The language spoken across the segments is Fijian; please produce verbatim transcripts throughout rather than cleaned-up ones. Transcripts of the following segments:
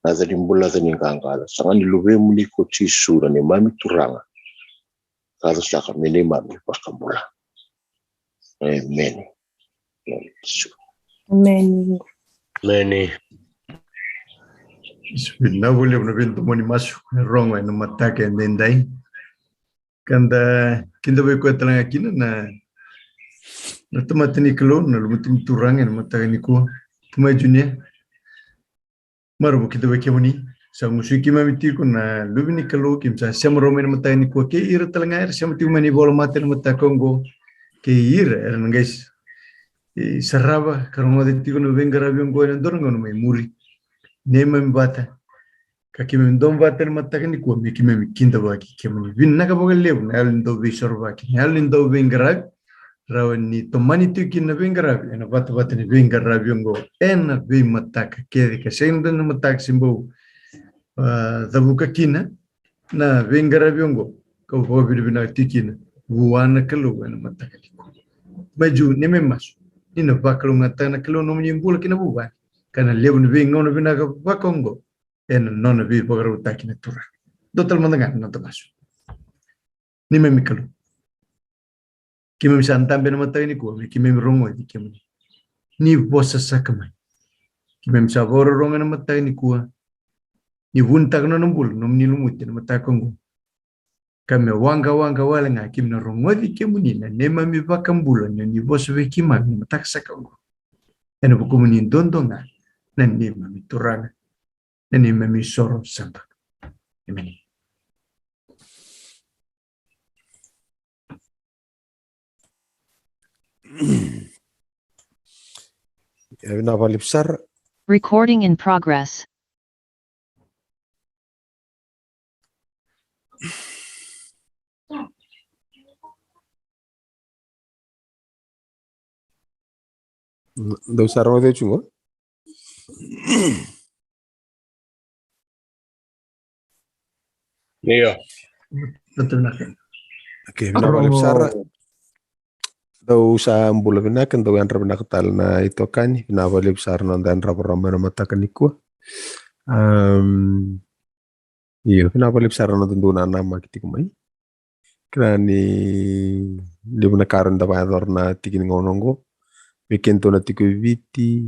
Na yaca ni bula, yaca ni qaqaco, saga ni Luvemuni ko Jisu na neimami Turaga. Ka yaco saka me neimami iVakabula. Emeni. Emeni. Jisu. Emeni. Emeni. Vinaka vakalevu na veidomoni masu e rogo ena mataka edaidai. Ka da kidavaki koya tale ga kina na, na tamata ni Kalou, na lumuti ni Turaga ena mataka nikua. Tamai Junia. Marau vakakidavaki kemuni. Sa gusuvi keimami tiko na luve ni Kalou, keimami sa sema rawa mai na mataka nikua, kei ira tale ga era sema tiko mai na ivola mata ena mataka oqo, kei ira era na qai s-, e, sarava ka rogoca tiko na veiqaravi oqo ena dua na gauna mai muri. Neimami vata, ka keimami dua vata ena mataka nikua me keimami kidavaki kemuni. Vinaka vakalevu na yalo ni dauveisorovaki, na yalo ni dauveiqaravi, rawa ni tomani tiko kina na veiqaravi ena vatavata ni veiqaravi oqo ena veimataka kece, ka sega ni dua na mataka se bau, a, cavuka kina na veiqaravi oqo, kau vakavinavinaka tiko kina vua na Kalou ena mataka nikua. Mai Ju, neimami masu ni na vakalougatataka na Kalou na nomuni bula kei na vuvale, ka na levu na veigauna vinaka vaka oqo ena nona veivakarautaki na Turaga. Dua tale mada ga na noda masu. Neimami Kalou, keimami sa dabe ena mataka nikua me keimami rogoci kemuni. Ni vosa saka mai. Keimami sa vakarorogo ena mataka nikua. Ni vunitaka na nona bula na nomuni lumuti ena mataka oqo, ka me waqawaqa wale ga keimami na rogoci kemuni na neimami iVakabula, ni, ni vosa vei keimami ena mataka saka oqo. Ena vukumuni duadua ga na neimami Turaga, na neimami isoro sa bula. Emeni. Ia, vinaka vakalevu sara. Recording in progress. Dou sa rogoca tiko qo? Io. Okay, vinaka vakalevu sara. Dou sa bula vinaka, dou yadra vinaka tale na itokani, vinaka vakalevu sara na noda yadrava rawa mai na mataka nikua. Am, io, vinaka vakalevu sara na noda dau nanamaki tiko mai. Kila ni levu na ka rawa ni da vakayacora na tiki ni gauna oqo. Vei keitou na tiko i Viti,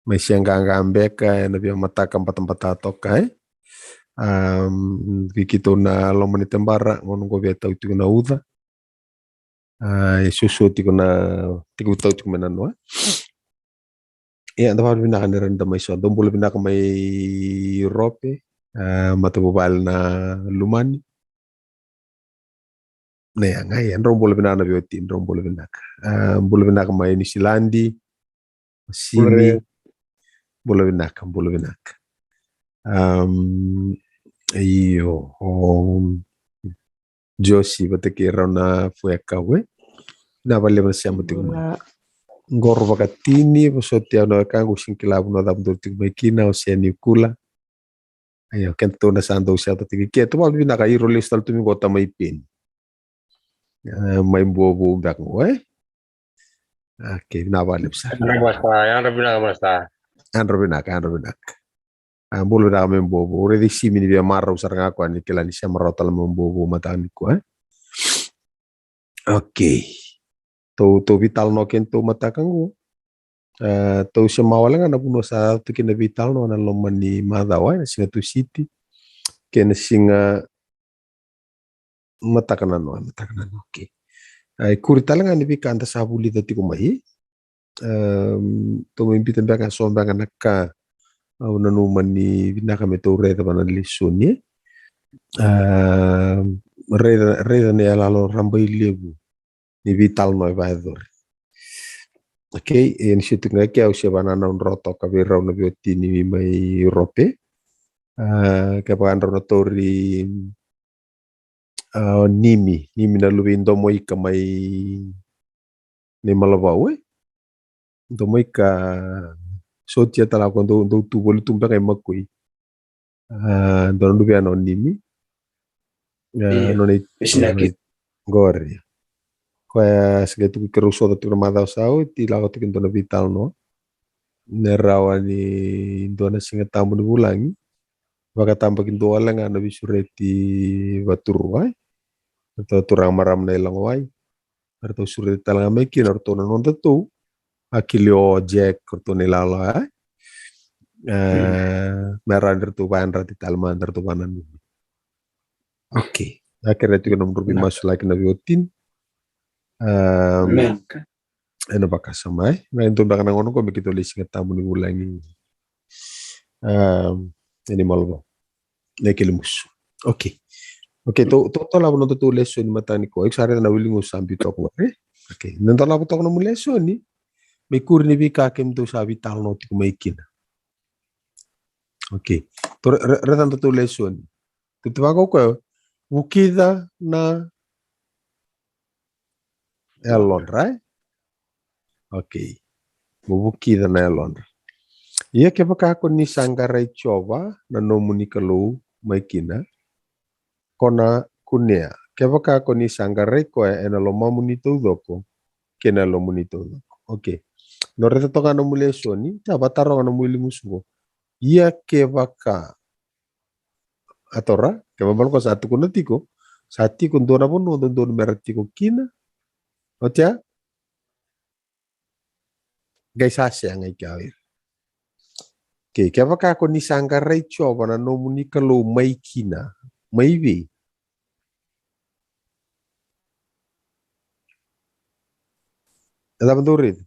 mai se qaqa beka ena via mataka batabata toka, e? Am, vei keitou na loma ni tabara, gauna oqo via tau tiko na uca. A, e suasua tiko na, tiko tau tiko mai na noa. Ia, da vakavinavinaka ni rawa ni da mai so. Dou bula vinaka mai Rope, a, matavuvale na Lumani. Na yaga, ia, drau bula vinaka na veiwatini, drau bula vinaka. A, bula vinaka mai Niusiladi, Simi. Bula vinaka, bula vinaka. Am, io, o Josi vata kei rau na fueka we. Vinaka vakalevu na sema tiko mai. Qo ro vakatini, vosoti au na wekaqu, sega ni kila vanua cava dou tiko mai kina, o Seni Kula. Io, kedatou na sa dau seta tiko i ke, tu vakavinavinaka, iro lesu tale tu mai qo, tamai Peni. E, mai Buavou beka qo, e? Okay, vinaka vakalevu sara. Yadra vinaka, master. Yadra vinaka, yadra vinaka. A, bula vinaka mai Buavou. Raici Simi ni via marau sara ga koya ni kila ni sema rawa tale mai Buavou mataka nikua, e? Okay. Tou, tou veitalanoa kei na tou mataka qo. A, tou sema wale ga na vanua sa tu kina na veitalanoa na loma ni macawa, e, na siga Tusiti kei na siga mataka nanoa, mataka nanoa, okay. A, ikuri tale ga ni veika da sa vulica tiko mai. Am, tou mai biuta beka so beka na ka au nanuma ni vinaka me tou raica va na lesoni, e. Am, raica, raica na iyaloyalo rabailevu ni veitalanoa e vakayacori. Okay, e ni se tu ga ke au se vananau dro toka vei rau na veiwatini mai Rope. A, kevaka drau na tauri, a, Nimi, Nimi na luve i Domoika mai Naimalavau, e? Domoika, sotia tale ga ko dou, dou tu voli tu beka i Makoi. A, dua na luvena o Nimi. A, io. Nona i, nona i, qori. Koya se qai tuku keirau soca tiko na macawa sa oti, lako tiko e dua na veitalanoa. me rawa ni dua na Siga Tabu ni vulagi. Vakatabakidua wale ga na veisureti vaturua, e? Ratou turaga marama na ilagowai. Ratou sureti tale ga mai kina ratou na nodatou akili o Jack, ratou na ilala, e? E, me rawa ni ratou vayadrati tale mada, ratou vananumi. Okay. Na kere tiko na mudru veimasulaki na veiwatini. Amen. Ena vakasama, e? Na e dua beka na gauna qo me keitou lai Siga Tabu ni vulagi. Ena malo vou. Na kele musu. Okay. Okay, tou, tou, tou lavo na tou lesoni mataka nikua. Iko sa raica na wili gusu sa biu toka qori, e? Okay. Na tou lavo toka na nomu lesoni. Me kuri ni veika kemudou sa veitalanoa tiko mai kina. Okay. Tou re-, re-, raica na tou lesoni. Tou tu vaka o koya, vukica na yalodra, e? Okay. Mo vukica na yalodra. Ia kevaka ko ni sa qarai Jiova na nomuni Kalou mai kina, ko na kunea. Kevaka ko ni sa qarai koya ena lomamuni taucoko kei na yalomuni taucoko. Okay. Tou raica toka na nomu lesoni, sa vakataroga na nomu wili gusu qo. Ia kevaka A taura, kevaka beka o sa tukuna tiko, sa tiko dua na vanua dodonu mera tiko kina. Oti ya? Qai sa sega i ke o ira. Okay, kevaka ko ni sa qarai Jiova na nomuni Kalou mai kina, mai vei? E cava dou raica?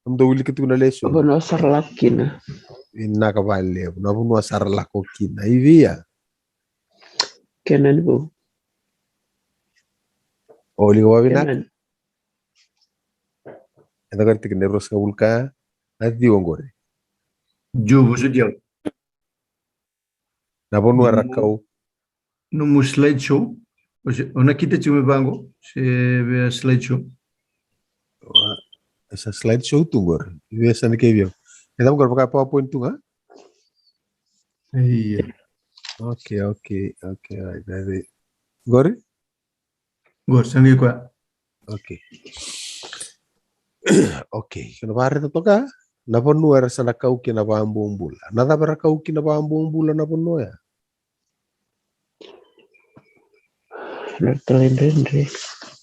Dou wilika tiko na lesoni. Vanua sara lako kina. Vinaka vakalevu. Na vanua sara lako kina. I vei ya? Kenani vou. O wilika vakavinaka. Kenani. E cakava tiko na ruasagavulu ka ciwa qori. Juvu se diau. Na vanua era kau. Nomu slide show. O se, o nakita tiko mai vaqo. Se via slide show. Wa, e sa slide show tu qori. Via sa ni kei via. E tamo qori vaka PowerPoint tu ga? Ia. Okay, okay, okay, right, right, right. Qori? Qori, sa qai koya. Okay. Okay, kena vakareta toka. Na vanua era sa na kau kina vakabobula. Na cava era kau kina vakabobula na vanua ya? Ira talaidredre.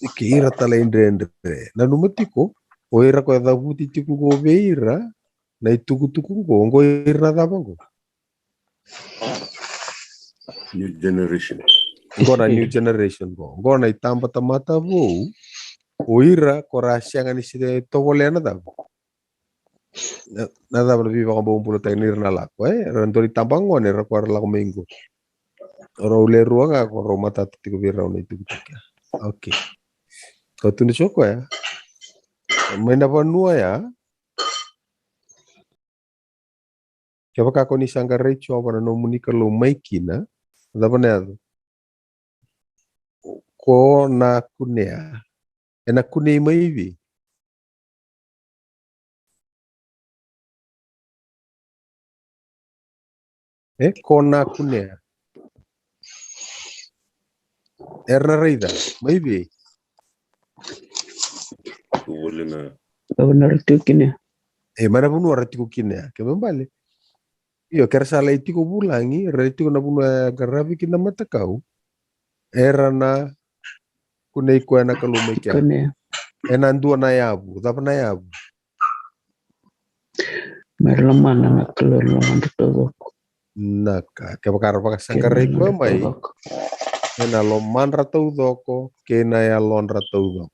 Okay, ira talaidredre. Nanuma tiko, o ira ko e cavuti tiko qo vei ira na itukutuku qo, qo ira na cava qo? New generation. Qo na new generation qo. Qo na itabatamata vou. O ira ko ra sega ni se tovolea na cava? Na, na cava na veivakabobulataki ni ra na lako, e? Ra dua ni tabagone, ra ko ra lako mai qo. Rau le rua ga ko rau matata tiko vei rau na itukutuku. Okay. Kau tu ni so koya. Mai na vanua ya. Kevaka ko ni sa qarai Jiova na nomuni Kalou mai kina, cava na yaco? Ko na kunea. E na kunei mai vei? E, ko na kunea. Era na raica mai vei? Voli na. Vanua ra tiko kina. E, mai na vanua ra tiko kina. Ke me bale. Io, ke ra sa lai tiko vulagi, ra lai tiko na vanua e qaravi kina matakau. Era na kunei koya na Kalou mai kea. Kunea. E na dua na yavu, cava na yavu? Me ra lomana na Kalou, lomadra taucoko. Naka, kevaka ra vakasaqarai koya mai, e na lomadra taucoko kei na yalodra taucoko.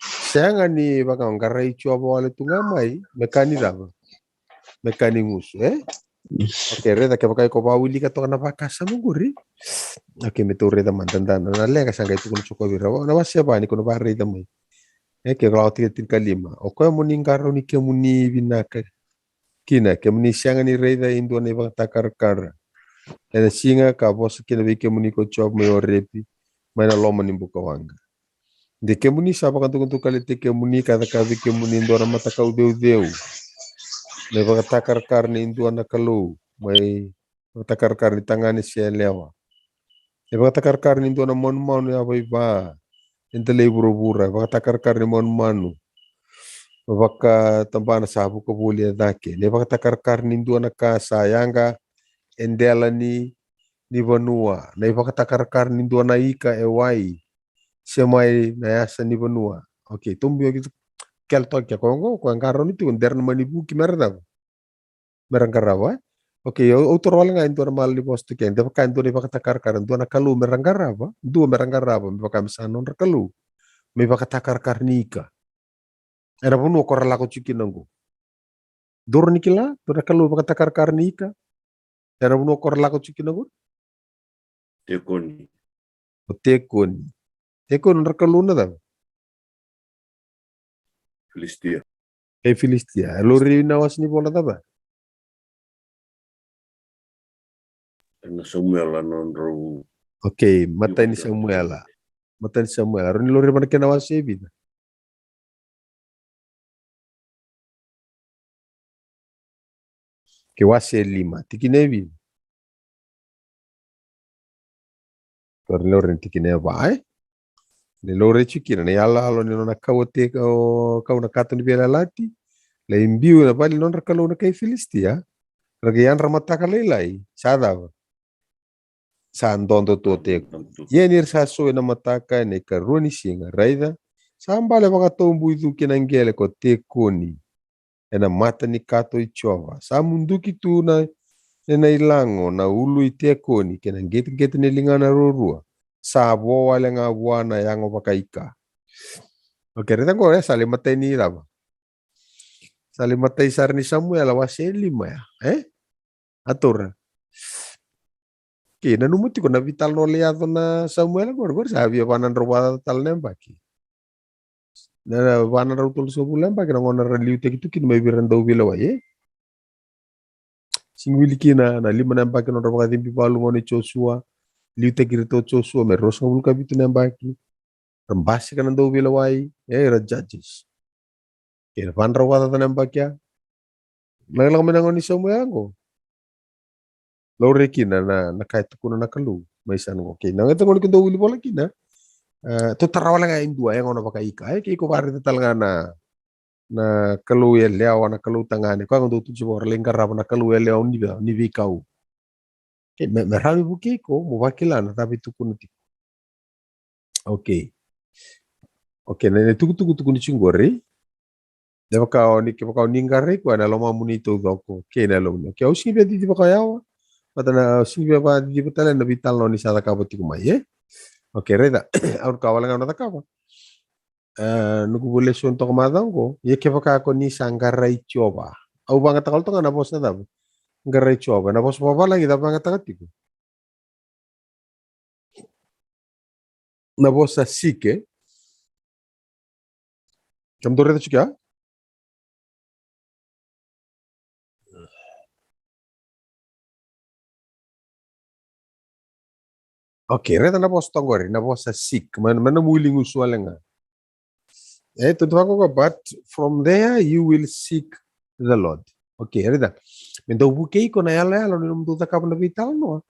Sega ni vakaqarai Jiova wale tu ga mai me ka ni cava? Me ka ni gusu, e? Okay, raica kevaka iko vakawilika toka na vakasama qori. Okay, me tou raica mada, da na leqa sa qai tukuna tiko vei ira na waseva ni ko na vakaraica mai. E, ke lako tiko tinikalima. O koya mo ni qarauni kemuni vinaka kina, kemuni sega ni raica e dua na ivakatakarakara. E na siga ka vosa kina vei kemuni ko Jiova mai Orepi, mai na loma ni bukawaqa. De kemuni sa vakadukadukaletaki kemuni ka cakavi kemuni e dua na matakau ceuceu. Na ivakatakarakara ni dua na kalou, mai ivakatakarakara ni tagane se yalewa. Ivakatakarakara ni dua na manumanu yavaiva e delai vuravura, ivakatakarakara ni manumanu Vakatabana sa vuka voli e cake. Na ivakatakarakara ni dua na ka sa yaga e dela ni, ni vanua. Na ivakatakarakara ni dua na ika e wai. Se mai na yasa ni vanua. Okay, tobu yoki kele toka ke koya oqo, koya qarauni tiko, dera na mani vuki mera cava? Mera qarava, e? Okay, au, au toro wale ga e dua na mala ni vosa tu ke, de vaka e dua na ivakatakarakara, dua na kalou mera qarava, dua mera qarava, me vaka me sa nodra kalou. Me ivakatakarakara ni ika. Era vanua ko ra lako tiko kina oqo. Dou ni kila, dou na kalou vakatakarakara ni ika. Era vanua ko ra lako tiko kina oqo. Tekoni. O Tekoni. Tekoni nodra kalou na cava? Filistia. Kai Filistia. E lori na wase ni vola cava? Ena Samuela nodrau. Okay, matai ni Samuela. Matai ni Samuela. Rau ni lori vana kena wase e vica? Ke wase e lima, tikina e vica? Rau ni lori na tikina e va, e? Ni lori tiko kina na iyaloyalo ni nona kau te, o, kau na kato ni veiyalayalati. Lai biu ena vale ni nodra kalou na kai Filistia. Ra qai yadra mataka lailai. Sa cava? Sa dodo tu o Tekoni. Ia ni ra sa so ena mataka ena ikarua ni siga, raica, sa bale vakataubuicu kina qele ko Tekoni ena mata ni kato i Jiova. Sa muduki tu na, ena ilago na ulu i Tekoni kei na qeteqete ni ligana ruarua. Sa vo wale ga vua na yago vakaika. Okay, raica oqo, e, sa lai matai ni cava? Sa lai matai sara ni Samuela wase e lima ya, e? A taura. Ke nanuma tiko na veitalanoa lai yaco na Samuela qori, qori sa via va na drau vakacaca tale na yabaki. Na, na va na drau tolusagavulu na yabaki na gauna ra liutaki tu kina mai vei ira na dauveilewai, e? Sigi wili kina na lima na yabaki nodra vakacibi valu gauna i Josua. Liutaki iratou o Josua me ruasagavulu ka vitu na yabaki. Ra basika na dauveilewai, e, ira judges. Kei na va na drau vakacaca na yabaki ya. Na lako mai na gauna i Samuela qo. Laurai kina na, na ka e tukuna na Kalou mai sa na qo. Kei na gauna ko dau wili vola kina. E, tou tara wale ga e dua, e gauna vakaika. E, kei ko vakaraica tale ga na, na kalou yalewa, na kalou tagane. Koya ga dau tuji vaka ra lai qarava na kalou yalewa ni vei, ni veikau. Kei me, me rawa ni vukei iko mo vakila na cava e tukuna tiko. Okay. Okay, na, na tukutuku tukuni tiko qori. Kevaka o ni, kevaka o ni qarai koya ena lomamuni taucoko kei na yalomuni. Okay, au sigi via cici vakayawa. Vata na, au sigi via vakaciciva tale na veitalanoa ni sa cakava tiko mai, e? Okay, raica. Au na ka wale ga au na cakava. E, noqu vou lesoni toka macawa qo. Ia kevaka ko ni sa qarai Jiova. Au vagataka wale toka ga na vosa cava? Qarai Jiova. Na vosa vavalagi cava vagataka tiko? Na vosa seek, e? Keimami dau raica tiko ya? Okay, raica na vosa toka qori, na vosa seek. Mai, mai na wili gusu wale ga. E, tou tiko vaka qo, but from there you will seek the Lord. Okay, raica. Me dau vukei iko na yaloyalo ni nomudou cakava na veitalanoa.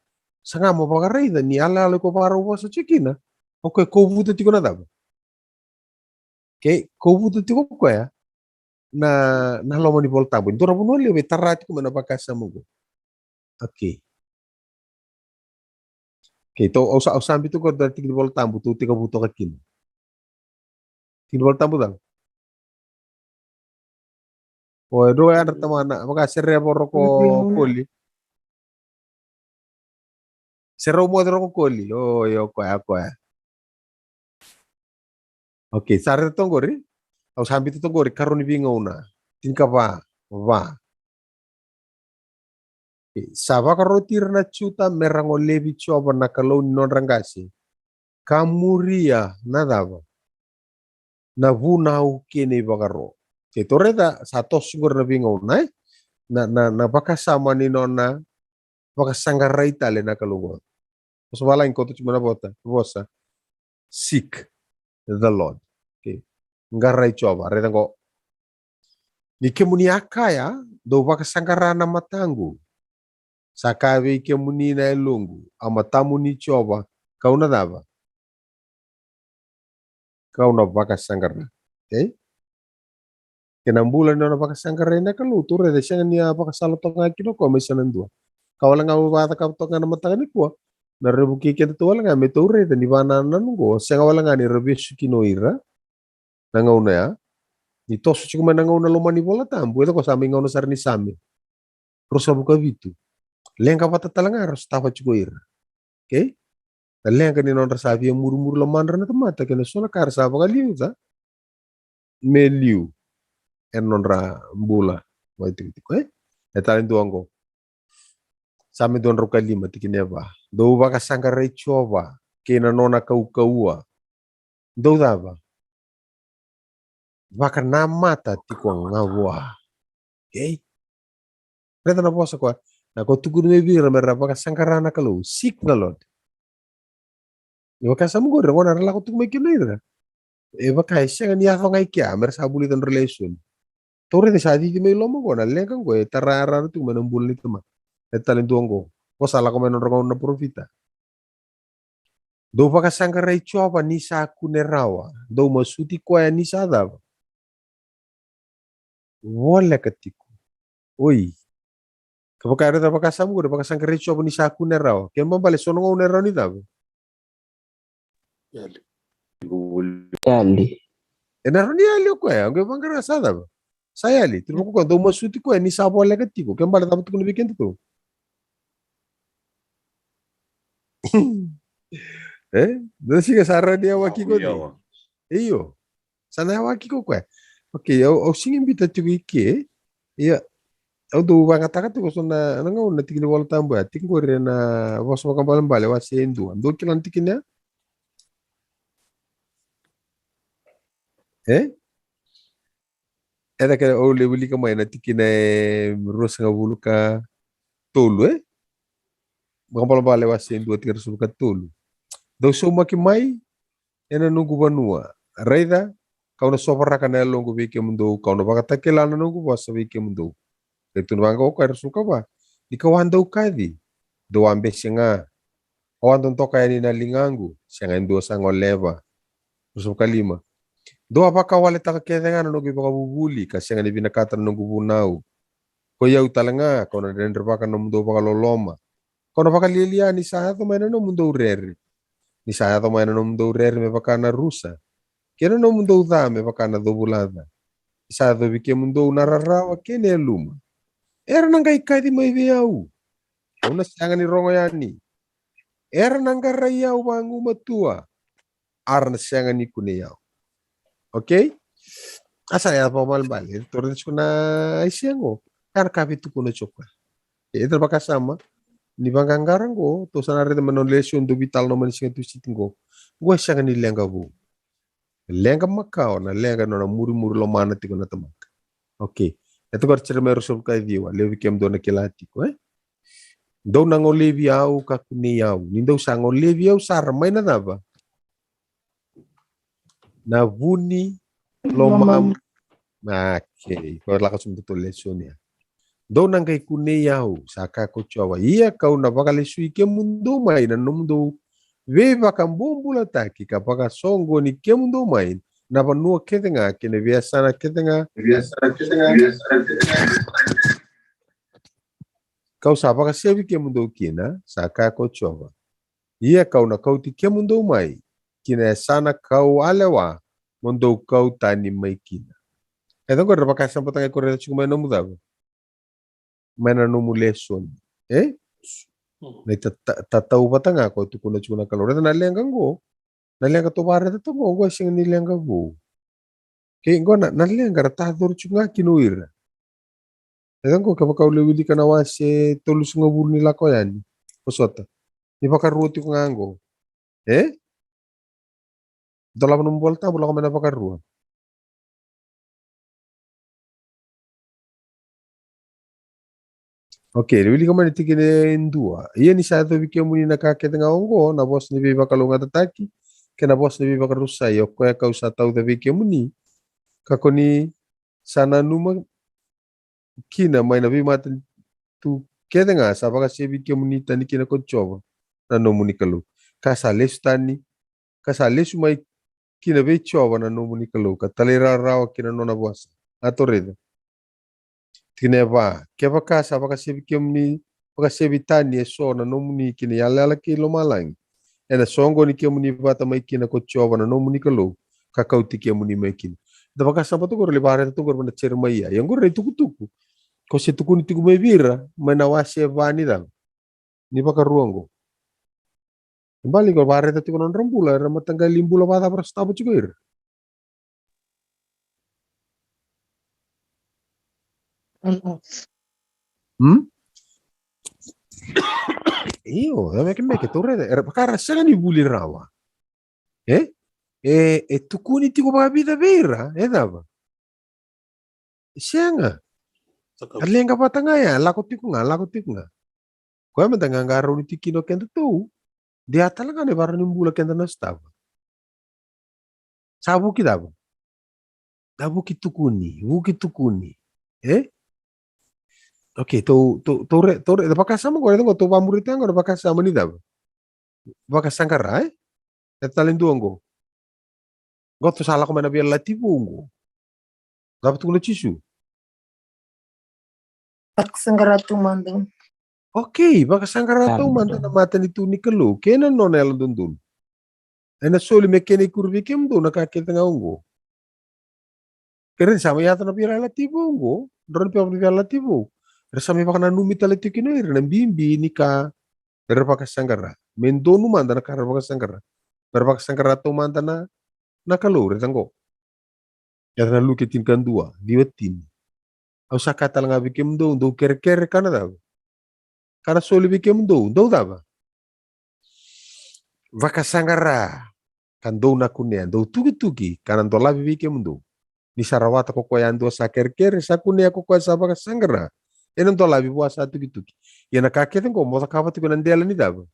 Sa ga mo vakaraica ni yaloyalo iko vakarau vosa tiko kina. Okay, kovuta tiko na cava? Okay, kovuta tiko koya na, na loma ni Vola Tabu. Dua na vanua levu e tara tiko mai na vakasama qo. Okay. Okay, tou, au sa, au sa biuta tiko dua na tiki ni Vola Tabu, tou tekivu toka kina. Tiki ni Vola Tabu cava? O, e dua yadra tamana, vaka Serau Moce Rokokoli. Serau Moce Rokokoli. O, io, koya, koya. Okay, sa raica toka qori. Au sa biuta toka qori, Karua ni Veigauna. Tinikava, va. Sa vakaroti ira na Juta me ra golevi Jiova na Kalou ni nodra qase, ka muria na cava? Na vunau kei na ivakaro. Keitou raica sa toso qori na Veigauna, e? Na, na, na vakasama ni nona vakasaqarai tale na Kalou qo. Vosa valagi ko tu mai na vota, vosa. Seek the Lord. Okay. Qarai Jiova, raica qo. Ni kemuni a kaya, dou vakasaqara na mataqu. Sa kaya vei kemuni na yaloqu, a matamuni Jiova, kau na cava? Kau na vakasaqara. Okay? Kei na bula ni nona vakasaqarai na Kalou, tou raica e sega ni a vakasala toka ga kina o koya mai sa na dua. Ka wale ga au vakacakava toka ga na mataka nikua, na revuki keda tou wale ga me tou raica ni vanananu oqo, sega wale ga ni ra vesu kina o ira na gauna ya, ni toso tiko mai na gauna loma ni Vola Tabu, e cako sa mai gauna sara ni Same ruasagavulu ka vitu. Leqa vata tale ga ra sotava tiko o ira. Okay? Na leqa ni nodra sa via murimuri lomadra na tamata kei na so na ka ra sa vakaliuca me liu ena nodra bula vakaitikotiko, e? E tale dua oqo. Same dua drau ka lima tikina e va. Dou vakasaqarai Jiova kei na nona kaukauwa. Dou cava? Vakanamata tiko ga vua. Okay? Raica na vosa koya, na ko tukuna mai vei ira me ra vakasaqara na Kalou, seek the Lord. E vaka sa muqori, gona ra lako tu mai kina ira. E vaka e sega ni yaco ga i kea me ra sa vulica nodra lesoni. Tou raica sa cici mai loma oqo na leqa oqo e tara rawa tu mai na bula ni tamata. E tale dua oqo, ko sa lako mai nodra gauna na parofita. Dou vakasaqarai Jiova ni sa kune rawa. Dou masuti koya ni sa cava? Voleka tiko. Oi. Ka vaka raica vaka sa muqori, vakasaqarai Jiova ni sa kune rawa. Kena ibalebale so na gauna e rawa ni cava? Yali. Yali. E na rawa ni yali o koya, oqo e vaqara sa cava? Sa yali. Tukuna o koya, dou masuti koya ni sa voleka tiko. Kena ibalebale cava tukuna vei kedatou? E? Dou siga sa rawa ni yawaki koya. Io. Sa na yawaki ko koya. Okay, au, au sega ni biuta tiko i ke. Ia, au dau vagataka tiko so na, na gauna na tikina ni Vola Tabu ya. Tiko qori ena Vosa Vakaibalebale wase e dua. Dou kila na tikina ya? E? E cake au lai wilika mai na tikina e ruasagavulu ka tolu, e? Vakaibalebale wase e dua tikina ruasagavulu ka tolu. Dou saumaki mai ena noqu vanua. Raica, kau na sovaraka na yaloqu vei kemudou, kau na vakatakila na noqu vosa vei kemudou. Qai tukuna vaqo o koya e ruasagavulu ka va. Ni kau a dau kaci, dou a bese ga. Au a dodoka yani na ligaqu, sega e dua sa goleva. Ruasagavulu ka lima. Dou a vakawaletaka kece ga na noqu ivakavuvuli, ka sega ni vinakata na noqu vunau. Koi au tale ga, kau na dredrevaka na nomudou vakaloloma. Kau na vakalialia ni sa yaco mai na nomudou rere. Ni sa yaco mai na nomudou rere me vaka na rusa, kei na nomudou ca me vaka na covulaca. Ni sa yacovi kemudou na rarawa kei na yaluma. Era na qai kaci mai vei au. Au na sega ni rogo yani. Era na qarai au vagumatua. Era na sega ni kunei au. Okay? A sa yaco vakaibalebale. Tou raica tiko na Aisea qo. Ka na ka veitukuna tiko koya. E, eda na vakasama ni vaqaqara qo, tou sa na raica mai na lesoni dou veitalanoa mai na siga Tusiti qo. Qo e sega ni leqa vou. Leqa makawa, na leqa nona murimuri lomana tiko na tamata. Okay. E toka Jeremaia ruasagavulu ka ciwa, levu vei kemudou na kila tiko, e? Dou na golevi au ka kunei au. Ni dou sa golevi au sara mai na cava? Na vu ni lomamu. Okay, ko lako sobu tou lesoni ya. Dou na qai kunei au, sa kaya ko Jiova, ia kau na vakalesui kemudou mai na nomudou veivakabobulataki ka vakasoqoni kemudou mai na vanua kece ga kei na veiyasana kece ga. Veiyasana kece ga. Kau sa vakasevi kemudou kina, sa kaya ko Jiova. Ia kau na kauti kemudou mai ki na yasana kau a lewa mo dou kau tani mai kina. E caka qori na vakasama vata ga e ko raica tiko mai na nomu cava? Mai na nomu lesoni. E? Na ita ta- tatau vata ga ko tukuna tiko na Kalou. Raica na leqa qo. Na leqa tou vakaraica toka qo, qo e sega ni leqa vou. Kei qo na, na leqa ra tacori tiko ga kina o ira. E caka qo kevaka au lai wilika na wase tolusagavulu ni Lako Yani. Vosota. Ni vakarua tiko ga qo. E? Dolava nomu Vola Tabu, lako mai na vakarua. Okay, wilika mai na tikina e dua. Ia ni sa yacovi kemuni na ka kece ga oqo, na vosa ni veivakalougatataki kei na vosa ni veivakarusai, o koya kau sa tauca vei kemuni, ka ko ni sa nanuma kina mai na veimatanitu kece ga, sa vakasevi kemuni tani kina ko Jiova na nomuni Kalou. Ka sa lesu tani, ka sa lesu mai kina vei Jiova na nomuni Kalou, ka talairawarawa ki na nona vosa. A tou raica. Tikina e va, kevaka sa vakasevi kemuni, vakasevi tani eso na nomuni ki na yalayala kei lomalagi, ena soqoni kemuni vata mai kina ko Jiova na nomuni Kalou, ka kauti kemuni mai kina. Da vakasama toka qori, lai vakaraica toka qori vei na Jeremaia. Ia qori na itukutuku ko se tukuni tiko mai vei ira mai na wase va ni cava, ni Vakarua oqo. Baleta ni ko vakaraica tiko na nodra bula, era mataqali bula vakacava era sotava tiko ira. Hmm? Io, e meke meke, tou raica, era vaka era sega ni vuli rawa. E? E, e tukuni tiko vakavica vei ira, e cava? Sega. Saka. A leqa vata ga ya, lako tiko ga, lako tiko ga. Koya meda qaqarauni tiko kina o kedatou. De a tale ga na ivakarau ni bula keda na sotava. Sa vuki cava? Sa vuki tukuni, vuki tukuni. E? Okay, tou, tou, tou re, tou re, vakasama qo, raica qo, tou vakamuri tale qo na vakasama ni cava? Vakasaqara, e? E tale dua qo. Qo tou sa lako mai na veiyalayalati vou qo. Cava tukuna o Jisu? Vakasaqara taumada. Okay, vakasaqara taumada na matanitu ni Kalou kei na nona yalododonu. Ena soli me kena ikuri vei kemudou na ka kece ga oqo. Kere ni sa mai yaco na veiyalayalati vou oqo, drau ni pepa ni veiyalayalati vou. Era sa mai vakananumi tale tiko kina o ira na bibi ni ka era vakasaqara. Me donu mada na ka era vakasaqara. Me ra vakasaqara taumada na, na Kalou, raica qo. Yaco na Luke tinikadua, ciwa tini. Au sa kaya tale ga vei kemudou, dou kerekere ka na cava? Ka na soli vei kemudou, dou cava? Vakasaqara, ka dou na kunea, dou tukituki, ka na dolavi vei kemudou. Ni sa rawata ko koya yadua sa kerekere, sa kunea ko koya sa vakasaqara, ena dolavi vua sa tukituki. Ia na ka kece qo mo cakava tiko na dela ni cava?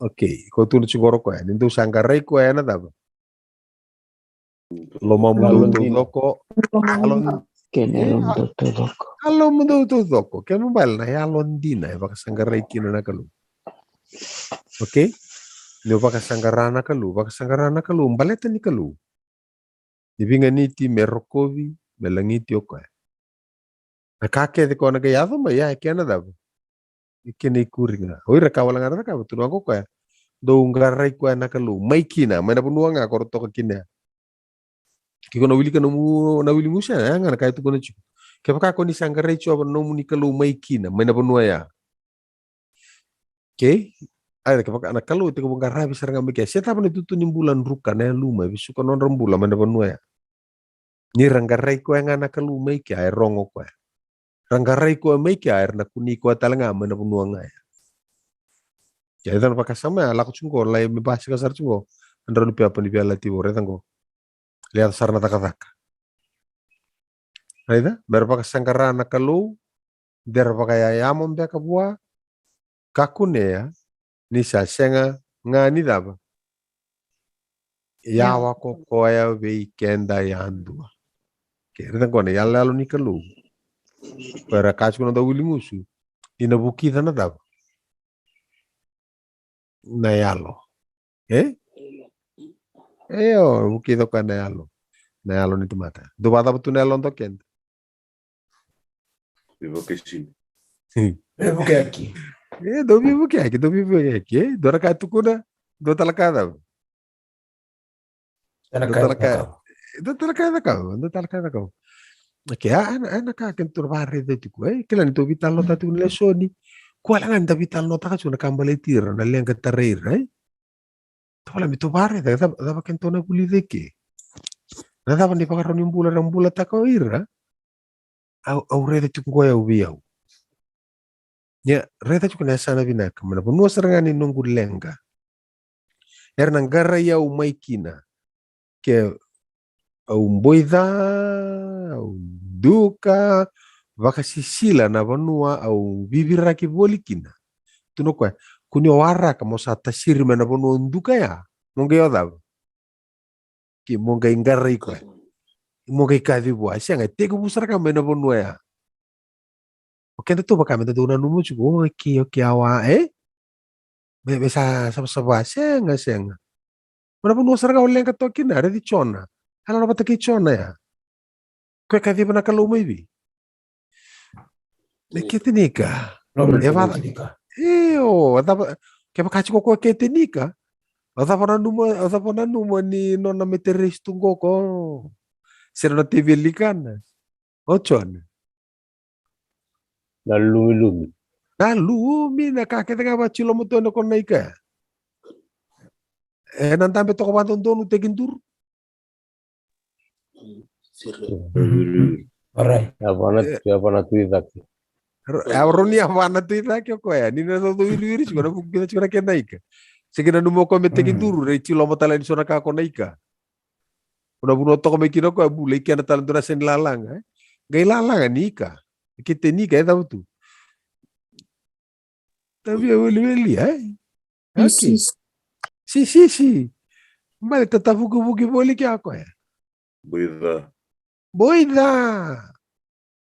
Okay, ko tukuna tiko qo o koya, ni dou sa qarai koya ena cava? Lomamudou taucoko. Kei na yalomudou taucoko. Yalomudou taucoko. Kena ibalebale na yalodina e vakasaqarai kina na Kalou. Okay? Ni o vakasaqara na Kalou, vakasaqara na Kalou, baleta ni Kalou. Ni veiganiti me rokovi, me lagiti o koya. Na ka kece koya na qai yaco mai ya e kena cava? E kena ikuri ga. O ira ka wale ga ra cakava, tukuna qo o koya, dou qarai koya na Kalou mai kina, mai na vanua ga ko ra toka kina ya. Ke ko na wilika na mu, na wili musu ya, ya ga na ka e tukuna tiko. Kevaka ko ni sa qarai Jiova na nomuni Kalou mai kina, mai na vanua ya. Okay? Ai, kevaka na Kalou e tekivu qaravi sara ga mai kea. Se cava na itutu ni bula druka na yaluma e vesuka nodra bula mai na vanua ya. Ni ra qarai koya ga na Kalou mai kea, e rogo koya. Ra qarai koya mai kea, era na kunei koya tale ga mai na vanua ga ya. Ia, e ca na vakasama ya, lako tiko qo, lai me basika sara tiko qo. Na drau ni pepa ni veiyalayalati vou, raica qo. Lai yaco sara na Cakacaka. Raica, me ra vakasaqara na Kalou, de ra vakayayamo beka vua, ka kunea, ni sa sega ga ni cava? Yawa ko koya vei keda yadua. Ke raica qo na iyaloyalo ni Kalou. Ko era kaya tiko na dau wili musu, ni na vukica na cava? Na yalo. E? E, o, vukica o koya na yalo. Na yalo ni tamata. Dou vakacava tu na yalo dodo keda? Veivuke sini. Veivukeyaki. E, dou veivukeyaki, dou veivukeyaki. E, dou na ka tukuna, dou tale ka cava? Dou tale ka, dou tale ka cakava, dou tale ka cakava. Okay, a, a, a na ka kena tou na vakaraica tiko, e, kila ni tou veitalanoataka tiko na lesoni. Koya wale ga ni da veitalanoataka tiko na ka baleti ira, na leqa tarai ira, e. Tou wale me tou vakaraica, cava, cava kena tou na vulica eke. Na cava na ivakarau ni bula era bulataka o ira. Au, au raica tiko qo au vei au. Ia, raica tiko na yasana vinaka, mai na vanua sara ga ni noqu leqa. Era na qarai au mai kina. Ke au boica, au duka, vakasisila na vanua au viviraki voli kina. Tukuna o koya, ko ni o waraka mo sa tasiri mai na vanua duka ya, mo qai o cava? Ke mo qai qarai koya. Mo qai kaci vua, sega, e tekivu sara ga mai na vanua ya. O keda tou vaka me da dau nanuma tiko, okay, okay, awa, e? Me, me sa savasava, sega, sega. Na vanua sara ga o leqa toka kina, raici Jona. Yalona vata kei Jona ya. Ko e kaciva na Kalou mai vei? E Ketenika. E vata. Io, a cava, kevaka tiko ko Ketenika. A cava nanuma, a cava nanuma ni nona me te raise tu qo ko. Se nona teiveli kana. O Jona. Na lumilumi. Na lumi, na ka kece ga va tilo mo tona ko na ika. E na dabe toka va dodonu tekiduru. Alright. Yavana, yavana tu i cake. Ro-, a roni yavana tu i cake o koya. Ni na dodonu wiriwiri tiko na vuku kina tiko na kena ika. Se kina numa o koya me tekiduru, rei tilo mo tala ni so na ka ko na ika. Ko na vanua toka mai kina o koya bula i kena tala dua na seni lalaga, e? Qai lalaga ni ika. Ketenika, e cava tu? Tavia weliweli, e? Okay. Sisisi. Bale tatavukivuki voli kea koya. Boica. Boica.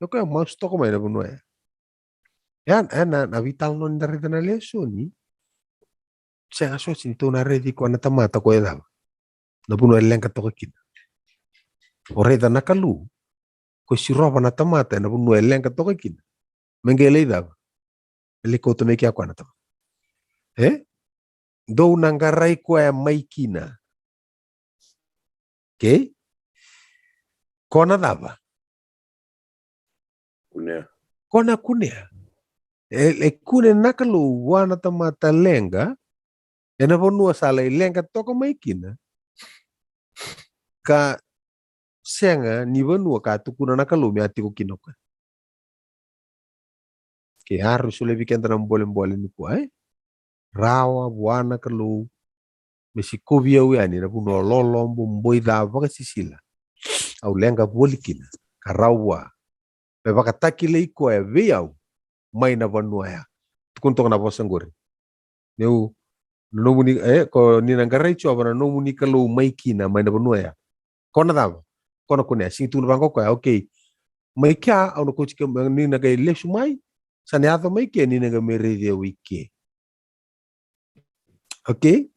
Ia koya masu toka mai na vanua ya. Ya, ya na, na veitalanoa ni da raica na lesoni. Sega soti ni tou na raici koya na tamata ko e cava. Na vanua e leqa toka kina. O raica na Kalou. Ko sirova na tamata ena vanua e leqa toka kina. Me qai lai cava. E lai kauta mai kea koya na tamata. E? Dou na qarai koya mai kina. Okay? Ko na cava? Kunea. Ko na kunea. E, e kune na Kalou vua na tamata leqa, ena vanua sa lai leqa toka mai kina, ka sega ni vanua ka tukuna na Kalou me a tiko kina o koya. Ke aro solia vei keda na bolebole nikua, e? Rawa vua na Kalou me sikovi au yani na vanua lolobo, boica, vakasisila. Au leqa voli kina, ka rawa vua. Me vakatakilai koya vei au mai na vanua ya. Tukuna toka na vosa qori. Meu, na nomuni, e, ko ni na qarai Jiova na nomuni Kalou mai kina, mai na vanua ya. Ko na cava? Ko na kunea, sigi tukuna vaqo koya, okay. Mai kea, au na kauti ke, ni na qai lesu mai, sa na yaco mai ke, ni na qai mai raici au i ke. Okay?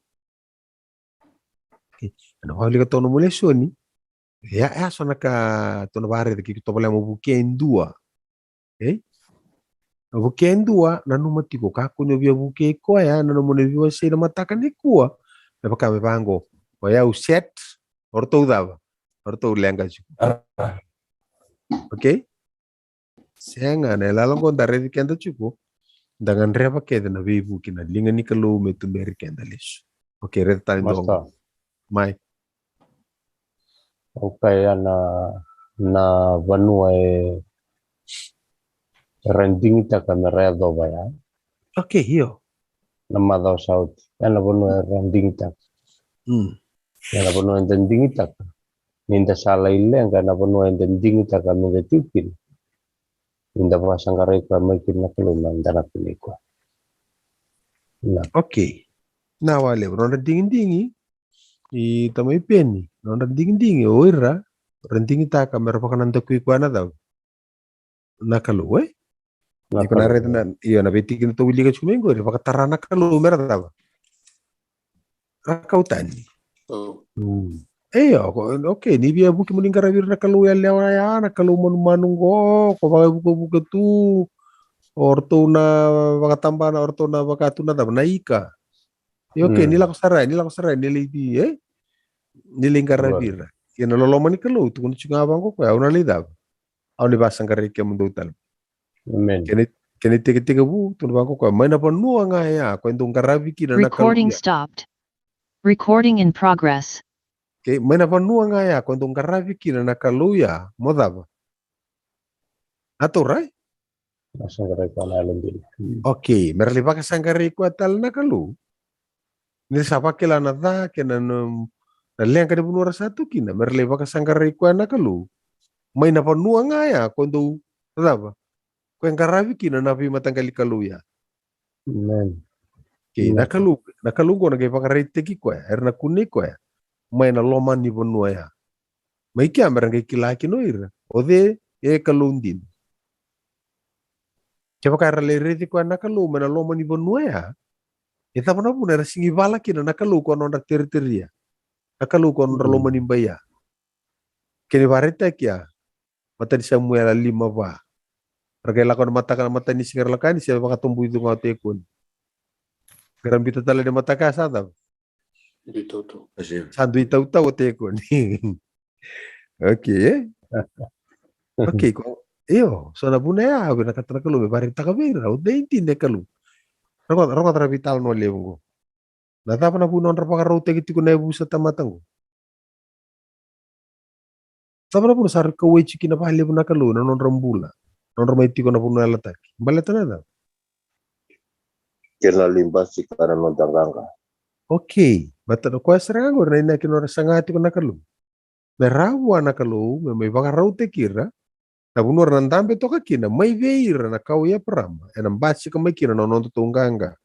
Okay. Ena wilika toka nomu lesoni. Ia, e so na ka tou na vakaraica kei tou tovolea mo vukea e dua. E? Mo vukea e dua, nanuma tiko, kakua ni o via vukei koya, na nomuni veiwasei na mataka nikua. Me vaka me vaqo. O yau set, o ratou cava? O ratou leqa tiko. Okay? Sega, na ilala qo da raici keda tiko, da gadreva kece na veivuke na liga ni Kalou me tuberi keda lesu. Okay, raica tale dua qo. Mai. Okay, ya na, na vanua e, era digitaka me ra yacova ya. Okay, io. Na macawa sa oti. Ya na vanua era digitaka. Mm. Ya na vanua eda digitaka. Ni da sa lai leqa na vanua eda digitaka me da tiko kina. Ni da vakasaqarai koya mai kina na Kalou me da na kunei koya. Na. Okay. Na wale, nodra digidigi. I tamai Peni. Nodra digidigi, o ira. Ra digitaka me ra vakanadakui koya na cava. Na Kalou, e? Iko na raica na, io, na veitikina tou wilika tiko mai qori, vakatara na Kalou me ra cava? Ra kau tani. Mm. E, io, okay, ni via vuki mo ni qaravi ira na kalou yalewa ya, na kalou manumanu qo, ko vakavukavuka tu, o ratou na vakatabana, o ratou na vaka tu na cava, na ika. E, okay, ni lako sara, ni lako sara, ni lai, e? Ni lai qaravi ira. Ia na loloma ni Kalou, tukuna tiko ga vaqo koya, au na lai cava? Au na vakasaqarai kemudou tale. Amen. Kena, kena itekitekivu, tukuna vaqo koya, mai na vanua ga ya ko e dou qaravi kina na Kalou ya. Recording stopped. Recording in progress. Okay, mai na vanua ga ya ko e dou qaravi kina na Kalou ya, mo cava? A taura, e? Vakasaqarai koya na yalodina. Okay, me ra lai vakasaqarai koya tale na Kalou. Ni sa vakila na ca kei na, na, na leqa ni vanua ra sa tu kina, me ra lai vakasaqarai koya na Kalou. Mai na vanua ga ya ko dou cava? Ko e qaravi kina na veimataqali kalou ya. Amen. Okay, na Kalou, na Kalou qo na qai vakaraitaki koya, era na kunei koya mai na loma ni vanua ya. Mai kea me ra qai kila kina o ira o cei e Kalou dina. Kevaka era lai raici koya na Kalou mai na loma ni vanua ya, e cava na vuna era sigi vala kina na Kalou ko nodra teriteria? Na Kalou ko nodra lomani baia. Kena ivakaraitaki ya, Matai ni Samuela lima va. Ra qai lako na mataka, na matai ni siga ra lako yani, se vakatoboicu ga o Tekoni. Qai ra biuta tale na mataka ya sa cava? Dui tautau. Sa dui tautau o Tekoni. Okay, e? Okay, ko, io, so na vuna ya au vinakata na Kalou me vakaraitaka vei ira, au dei dina e Kalou. Rogoca, rogoca na veitalanoa levu qo. Na cava na vuna nodra vakarautaki tiko na yavusa tamata qo? Cava na vuna sa ra kauwai tiko kina vakalevu na Kalou na nodra bula, nodra mai tiko na vanua yalataki? Baleta na cava? Kena lai basika na noda qaqa. Okay, baleta na koya sara ga qori na inaki nodra saga tiko na Kalou. Me rawa vua na Kalou me mai vakarautaki ira. Na vanua ra na dabe toka kina mai vei ira na kawa i Eparama, ena basika mai kina na nodatou qaqa.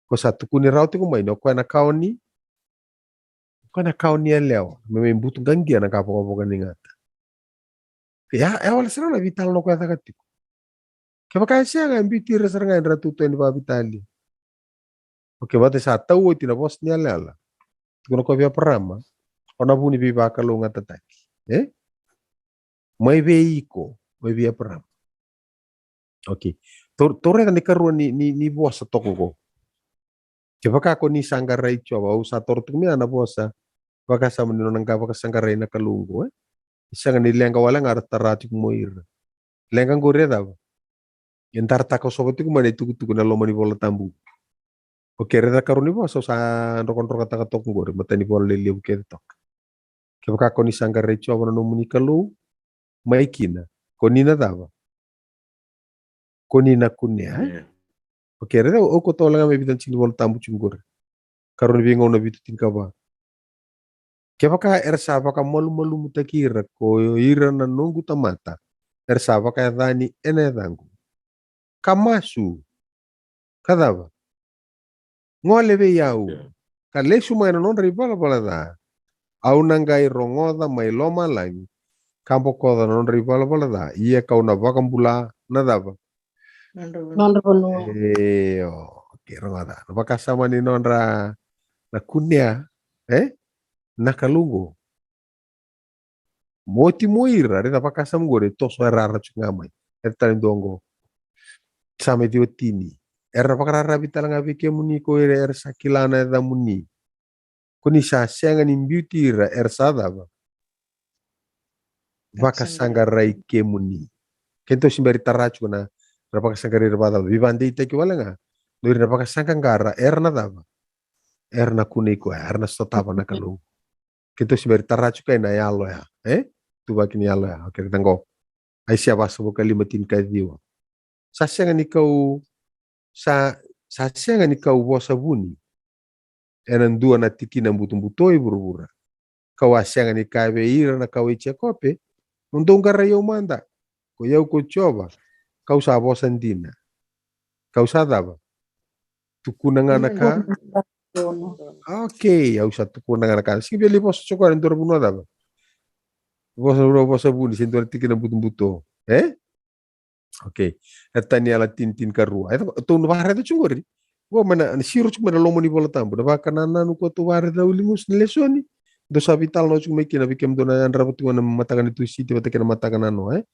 Ko sa tukuni rawa tiko mai ni o koya na kawa ni, o koya na kawa ni yalewa me mai butu qaqia na qavokavoka ni gata. Ia, e wale sara na veitalanoa ko e caka tiko. Kevaka e sega, e biuti ira sara ga e dra tutu yani vakaveitalia. Okay, vata sa tau oti na vosa ni yalayala. Tukuna ko vei Eparama, o na vu ni veivakalougatataki. E? Mai vei iko, mai vei Eparama. Okay. Tou, tou raica na ikarua ni, ni, ni vosa toka qo. Kevaka ko ni sa qarai Jiova, au sa toro tiko mai na vosa. Vakasama ni nona qa vakasaqarai na Kalou qo, e? E sega ni leqa wale ga ra tara tiko mo ira. Leqa qori e cava? E darataka sova tiko mai na itukutuku na loma ni Vola Tabu. Okay, raica na karua ni vosa au sa drokadrokataka toka qori, matai ni vola lelevu kece toka. Kevaka ko ni sa qarai Jiova na nomuni Kalou, mai kina, ko ni na cava? Ko ni na kunea, e? Kunea. Okay, raica, au kauta wale ga mai vica na tiki ni Vola Tabu tiko qori. Karua ni Veigauna vitu tinikava. Kevaka era sa vakamalumalumutaki ira ko ira na noqu tamata, era sa vakayacani ena yacaqu, ka masu, ka cava? Gole vei au, ia, ka lesu mai na nodra ivalavala ca, au na qai rogoca mai lomalagi, ka bokoca na nodra ivalavala ca, ia kau na vakabula na cava? Nodra vanua. Nodra vanua. Io, okay, rogoca. Na vakasama ni nodra na kunea, e? Na Kalou qo. Mo oti mo ira, raica vakasama qori, e toso e rara tiko ga mai. E tale dua qo. Same ciwa tini. Era na vakararavi tale ga vei kemuni ko ira era sa kila na yacamuni. Ko ni sa sega ni biuti ira era sa cava? Vakasaqarai kemuni. Kedatou se bera ni tara tiko na, na vakasaqarai ira vakacava? Veivakadeitaki wale ga. No ira na vakasaqaqara, era na cava? Era na kunei koya, era na sotava na Kalou. Kedatou se bera ni tara tiko na yalo ya, e? Tuvaki ni yalo ya, okay, raica qo. Aisea vasagavulu ka lima tinikaciwa. Sa sega ni kau, sa, sa sega ni kau vosa vuni ena dua na tikina butobuto e vuravura. Kau a sega ni kaya vei ira na kawa i Jekope, mo dou qarai au mada. Ko i au ko Jiova, kau sa vosa dina. Kau sa cava? Tukuna ga na ka. Okay, au sa tukuna ga na ka. Sega ni via lai vosa tiko ena dua na vanua cava? Vosa, vosa vuni se dua na tikina butobuto. E? Okay. E Taniela tini, tinikarua. E, tou na vakaraica tiko qori. Qo mai na, na siro tiko mai na loma ni Vola Tabu. Na vakanananu ko tou vakaraica uli gusu ni lesoni. Dou sa veitalanoa tiko mai kina vei kemudou na yadrava tiko na mataka ni Tusiti vata kei na mataka nanoa, e?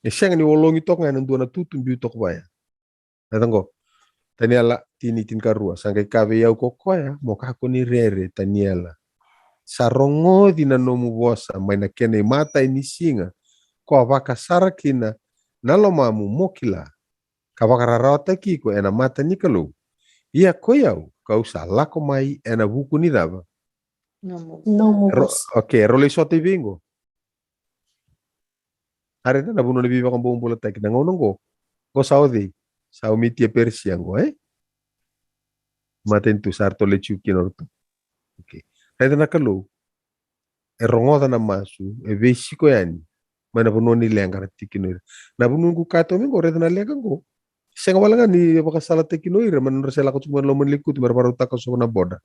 E sega ni ologi toka ga ena dua na tutu biu toka vaya. Raica qo. Taniela tini, tinikarua. Sa qai kaya vei au ko koya, mo kakua ni rere, Taniela. Sa rogoci na nomu vosa mai na kena imatai ni siga, ko a vakasara kina na lomamu mo kila, ka vakararawataki iko ena mata ni Kalou. Ia ko i au, kau sa lako mai ena vuku ni cava? Nomu. Nomu vosa. Okay, rau lai sota i vei qo? A raica na vanua ni veivakabobulataki na gauna qo. Qo sa o cei? Sa o Mitia Perisia qo, e? Matanitu sa ratou lai tiko kina o ratou. Okay. Raica na Kalou. E rogoca na masu, e veisiko yani mai na vanua ni leqa ra tiko kina o ira. Na vanua qu kaya toka mai qo, raica na leqa qo. Sega wale ga ni vakasalataki kina o ira, mai na nodra se lako tiko mai na loma ni lekutu, me ra vakarautaka sova na boda.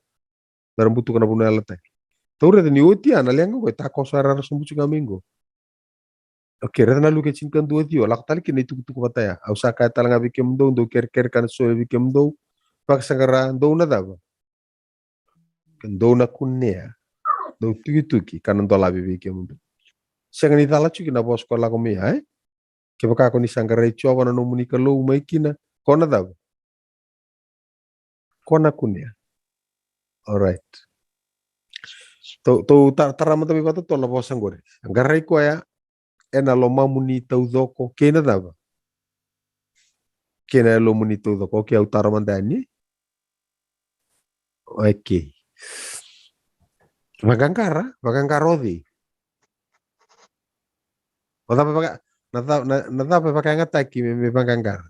Me ra butuka na vanua yalataki. Tou raica ni oti ya na leqa qo, e takoso e rara sobu tiko ga mai qo. Okay, raica na Luke tinikadua ciwa, lako tale kina na itukutuku vata ya. Au sa kaya tale ga vei kemudou, dou kerekere ka na soli vei kemudou. Vakasaqara, dou na cava? Ke dou na kunea, dau tukituki ka na dolavi vei kemudou. Sega ni cala tiko na vosa ko lako mai ya, e? Kevaka ko ni sa qarai Jiova na nomuni Kalou mai kina, ko na cava? Ko na kunea. Alright. Tou, tou ta-, tara mada mai vata tolu na vosa qori. Qarai koya ena lomamuni taucoko kei na cava? Kei na yalomuni taucoko. Okay, au tara mada yani. Okay. Vaqaqara, vaqaqara o cei? O cava vaka, na ca-, na, na cava e vakayagataki me, me vaqaqara?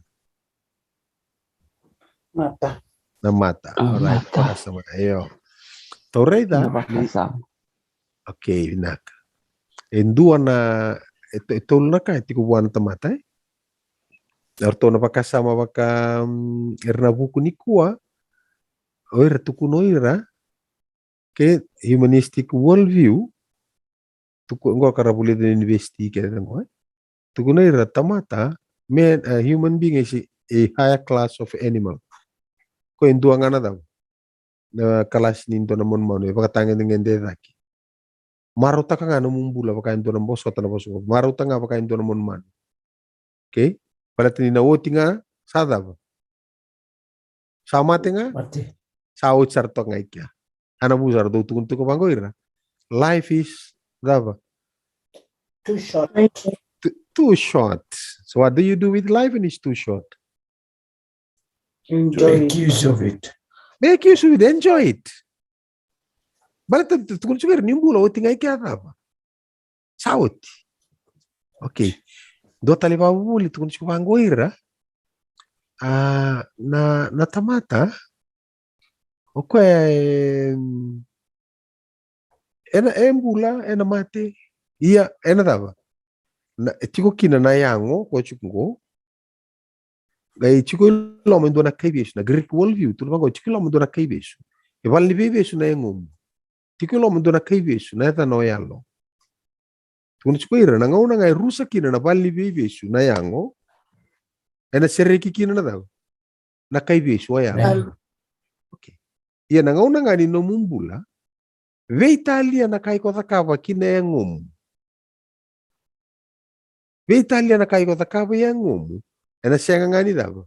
Mata. Na mata. A, alright, mata. Vakasama, io. Tou raica, na ni vakasama. Okay, vinaka. E dua na, e to-, e tolu na ka e tiko vua na tamata, e? Eratou na vakasama vaka, mm, era na vuku nikua, o ira tukuna o ira, ke humanistic worldview, tuku, qo ka ra vulica na university kece qo, e? Tukuna ira tamata, man, a human being is a, a higher class of animal. Ko e dua ga na cava? Na kalasi ni dua na manumanu, e vakatagedegede cake. Marautaka ga na nomu bula vaka e dua na, vosota na vosa qo. Marautaka ga vaka e dua na manumanu. Okay? Baleta ni na oti ga, sa cava? Sa mate ga? Mate. Sa oti sara toka ga i kea. A na vu sara dou tukuna tiko vaqo ira. Life is cava? Too short. Too, too short. So what do you do with life when it's too short? Enjoy. Make use of it. Make use of it. Enjoy it. Baleta tu-, tukuna tiko ira ni bula oti ga i kea cava? Sa oti. Okay. Dua tale vakavuvuli tukuna tiko vaqo ira. A, na, na tamata. O koya e, ena, e bula, ena mate. Ia, ena cava? Na, e tiko kina na yago, ko tiko qo. Qai tiko i loma e dua na kaivesu, na Greek worldview, tukuna vaqo, tiko i loma e dua na kaivesu. E vale ni veivesu na yagomu. Tiko i loma e dua na kaivesu, na yacana o yalo. Tukuna tiko ira, na gauna ga e rusa kina na vale ni veivesu na yago, ena sereki kina na cava? Na kaivesu o yalo. Yalo. Okay. Ia na gauna ga ni nomu bula, veitalia na ka iko cakava ki na yagomu. Veitalia na ka iko cakava i yagomu, ena sega ga ni cava?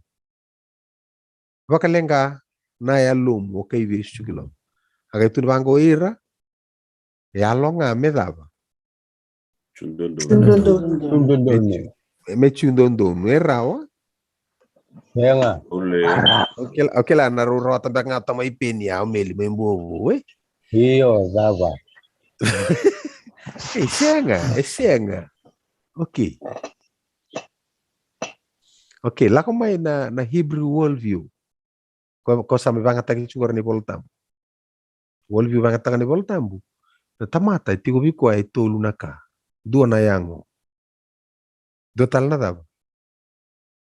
Vakaleqa na yalomu o kaivesu tiko i loma. A qai tukuna vaqo ira, yalo ga me cava? Tsu dodonu. Tsu dodonu. Tsu dodonu. Me tsu, me tsu dodonu, e rawa? Sega. Ole. O kila, o kila na rau rawata beka ga tamai peni ya, o Meli mai Bovu, e? Io, cava? E sega, e sega. Okay. Okay, lako mai na, na Hebrew worldview. Ko, ko sa mai vagataki tiko na iVola Tabu. Worldview vagataka na iVola Tabu. Na tamata e tiko vei koya e tolu na ka. Dua na yago. Dua tale na cava?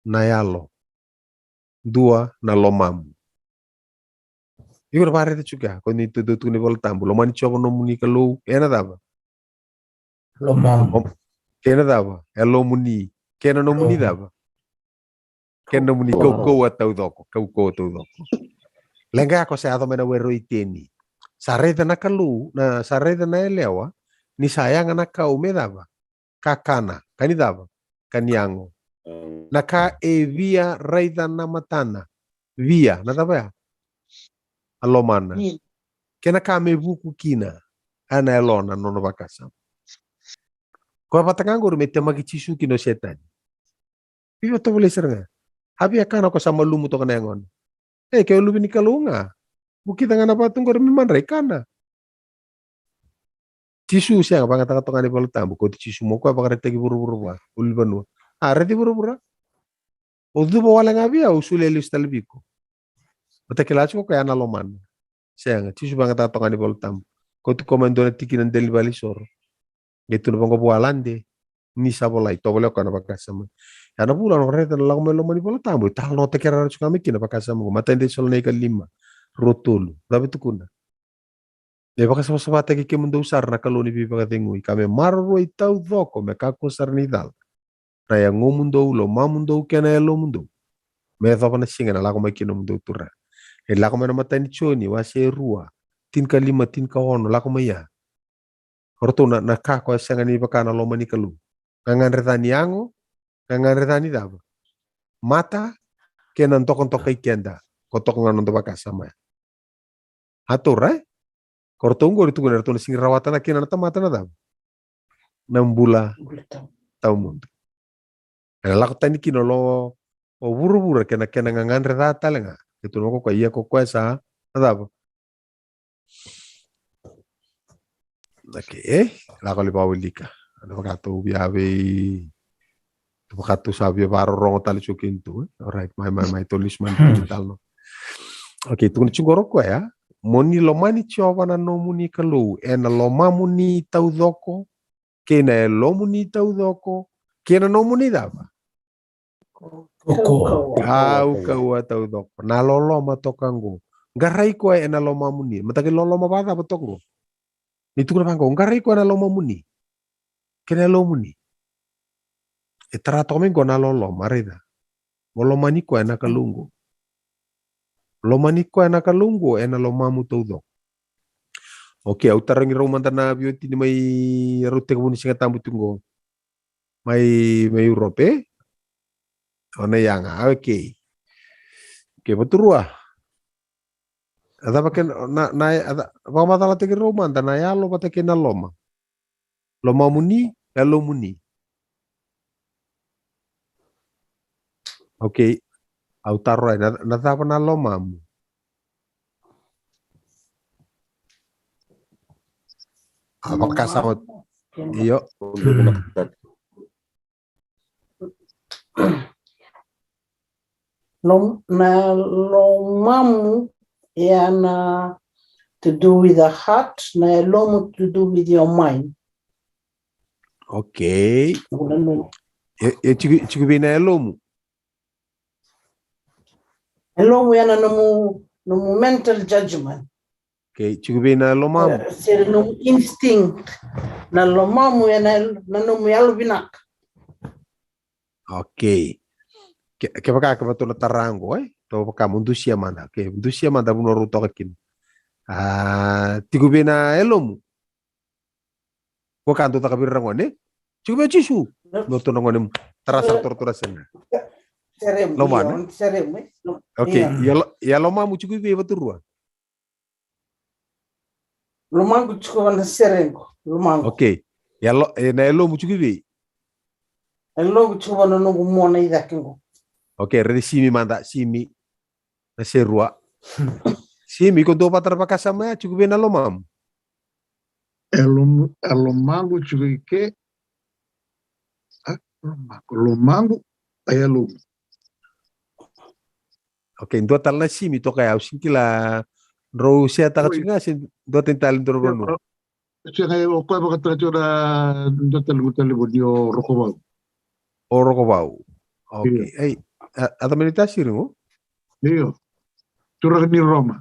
Na yalo. Dua na lomamu. Iko na vakaraica tiko ya, ko ni tu, tu, tu na iVola Tabu. Lomani Jiova nomuni Kalou, ena cava? Lomamu. Kena cava? E lomuni. Kena nomuni cava? Kena nomuni kaukauwa taucoko, kaukauwa taucoko. Leqa ya ko sa yaco mai na were o Iteni. Sa raica na Kalou, na, sa raica na yalewa, ni sa yaga na kau me cava? Kakana, ka ni cava? Ka ni yago. Na ka e via raica na matana. Via, na cava ya? A lomana. Kena ka me vuku kina, a na yalona, nona vakasama. Koya vata ga qori me temaki Jisu kina o Setani. Via tovolei sara ga. A via kana ko sa malumu toka na yagona. E, ke o luve ni Kalou ga. Vukica ga na vatu qori me madrai kana. Jisu sega, vagataka toka ga na iVola Tabu, ko ti Jisu mo koya vakaraitaki vuravura vua, ulunivanua. A, raici vuravura. O cuva wale ga vei au, au solia lesu tale vei iko. Vata kila tiko koya na lomana. Sega, Jisu vagataka toka ga na iVola Tabu. Ko ti ko mai dua na tikina dela ni valenisoro. Qai tu na vaqo vua lade. Ni sa volai, tovolea koya na vakasama. Ya na vula na raica na lako mai loma ni Vola Tabu, e talanoataki rawa tiko ga mai kina vakasama qo. Matai ni Tesalonaika lima, rua tolu. Cava e tukuna? Me vakasavasavataki kemudou sara na Kalou ni veivakacegui, ka me maroroi taucoko, me kakua sara ni cala na yagomudou, lomamudou kei na yalomudou. Me yacova na siga ena lako mai kina nomudou Turaga. E lako mai na matai ni Joni, wase e rua, tinikalima, tinikaono, lako mai ya. O ratou na, na ka ko e sega ni vaka na loma ni Kalou. Gagadre ca ni yago, gagadre ca ni cava? Mata, kei na dokadokai keda. Ko toka ga noda vakasama ya. A taura, e? Ko ratou oqori tukuna, ratou na sega ni rawata na kena na tamata na cava? Na bula tawamudu. Ena lako tani kina o lo, o vuravura kei na kena gagadre ca tale ga. Keitou na vakaukauwa, ia ko koya sa na cava? Okay, e? Lako li vakawilika. Ena vakatou via vei, vakatou sa via vakarorogo tale tiko kina tu, e? Alright, mai, mai, mai, tou lesu mai na tale no. Okay, tukuna tiko qori o koya, mo ni lomani Jiova na nomuni Kalou ena lomamuni taucoko, kei na yalomuni taucoko, kei na nomuni cava? Kaukauwa taucoko. Na loloma toka qo. Qarai koya ena lomamuni. Mataka ni loloma vakacava toka qo? Ni tukuna vaqo, qarai koya ena lomamuni. Kei na yalomuni. E tara toka mai qo na loloma, raica. Mo lomani koya na Kalou qo. Lomani koya na Kalou qo ena lomamu taucoko. Okay, au tarogi rau mada na veiwatini mai, rau tekivu ni Siga Tabu tu qo. Mai, mai Europe, e? O na yaga, okay. Okay, vaturua. A cava kena, na, na, a ca-, vakamacalataki rau mada na yalo vata kei na loma. Lomamuni, yalomuni. Okay. Au taro ai, na, na cava na lomamu? A vakasama. Io. Lom-, na lomamu, e na to do with the heart, na yalomu to do with your mind. Okay. Ula no. E, e tiko, tiko vei na yalomu? Yalomu e na nomu, nomu mental judgment. Okay, tiko vei na lomamu? Eh, se nomu instinct. Na lomamu e na, na nomu yalo vinaka. Okay. Ke, kevaka, kevaka tou na tara qo, e? Tou vaka mo dusia mada. Okay, dusia mada vanua rau toka kina. A, tiko vei na yalomu? Ko ka dou caka vei ira na gone? Tiko vei o Jisu. Yep. Mo tou na gone mo. Tara sara, eh, tou, tou na sega. Seremu, lomana? Io, seremu, e? Lom-, okay, io. Ia lo-, ia lomamu tiko vei vaturua? Lomaqu tiko va na serequ, lomaqu. Okay. Ia lo-, e, na yalomu tiko vei? Yaloqu tiko va na noqu mona i cake qo. Okay, raici Simi mada, Simi. Na serua. Simi, ko dua vata na vakasama ya, tiko vei na lomamu? E lom-, e lomaqu tiko i ke. A, lomaqu, lomaqu, a yalomu. Okay, dua tale na Simi toka ya, au sega ni kila, drau share-taka tiko ga se dua tani tale drau vanua. Sega, o koya vakataka tiko na dua tale qo, tale qo ni o Rokovau. O Rokovau. Okay. Io. Ei, a, a tamani tasiri qo? Io. Turaga ni Roma.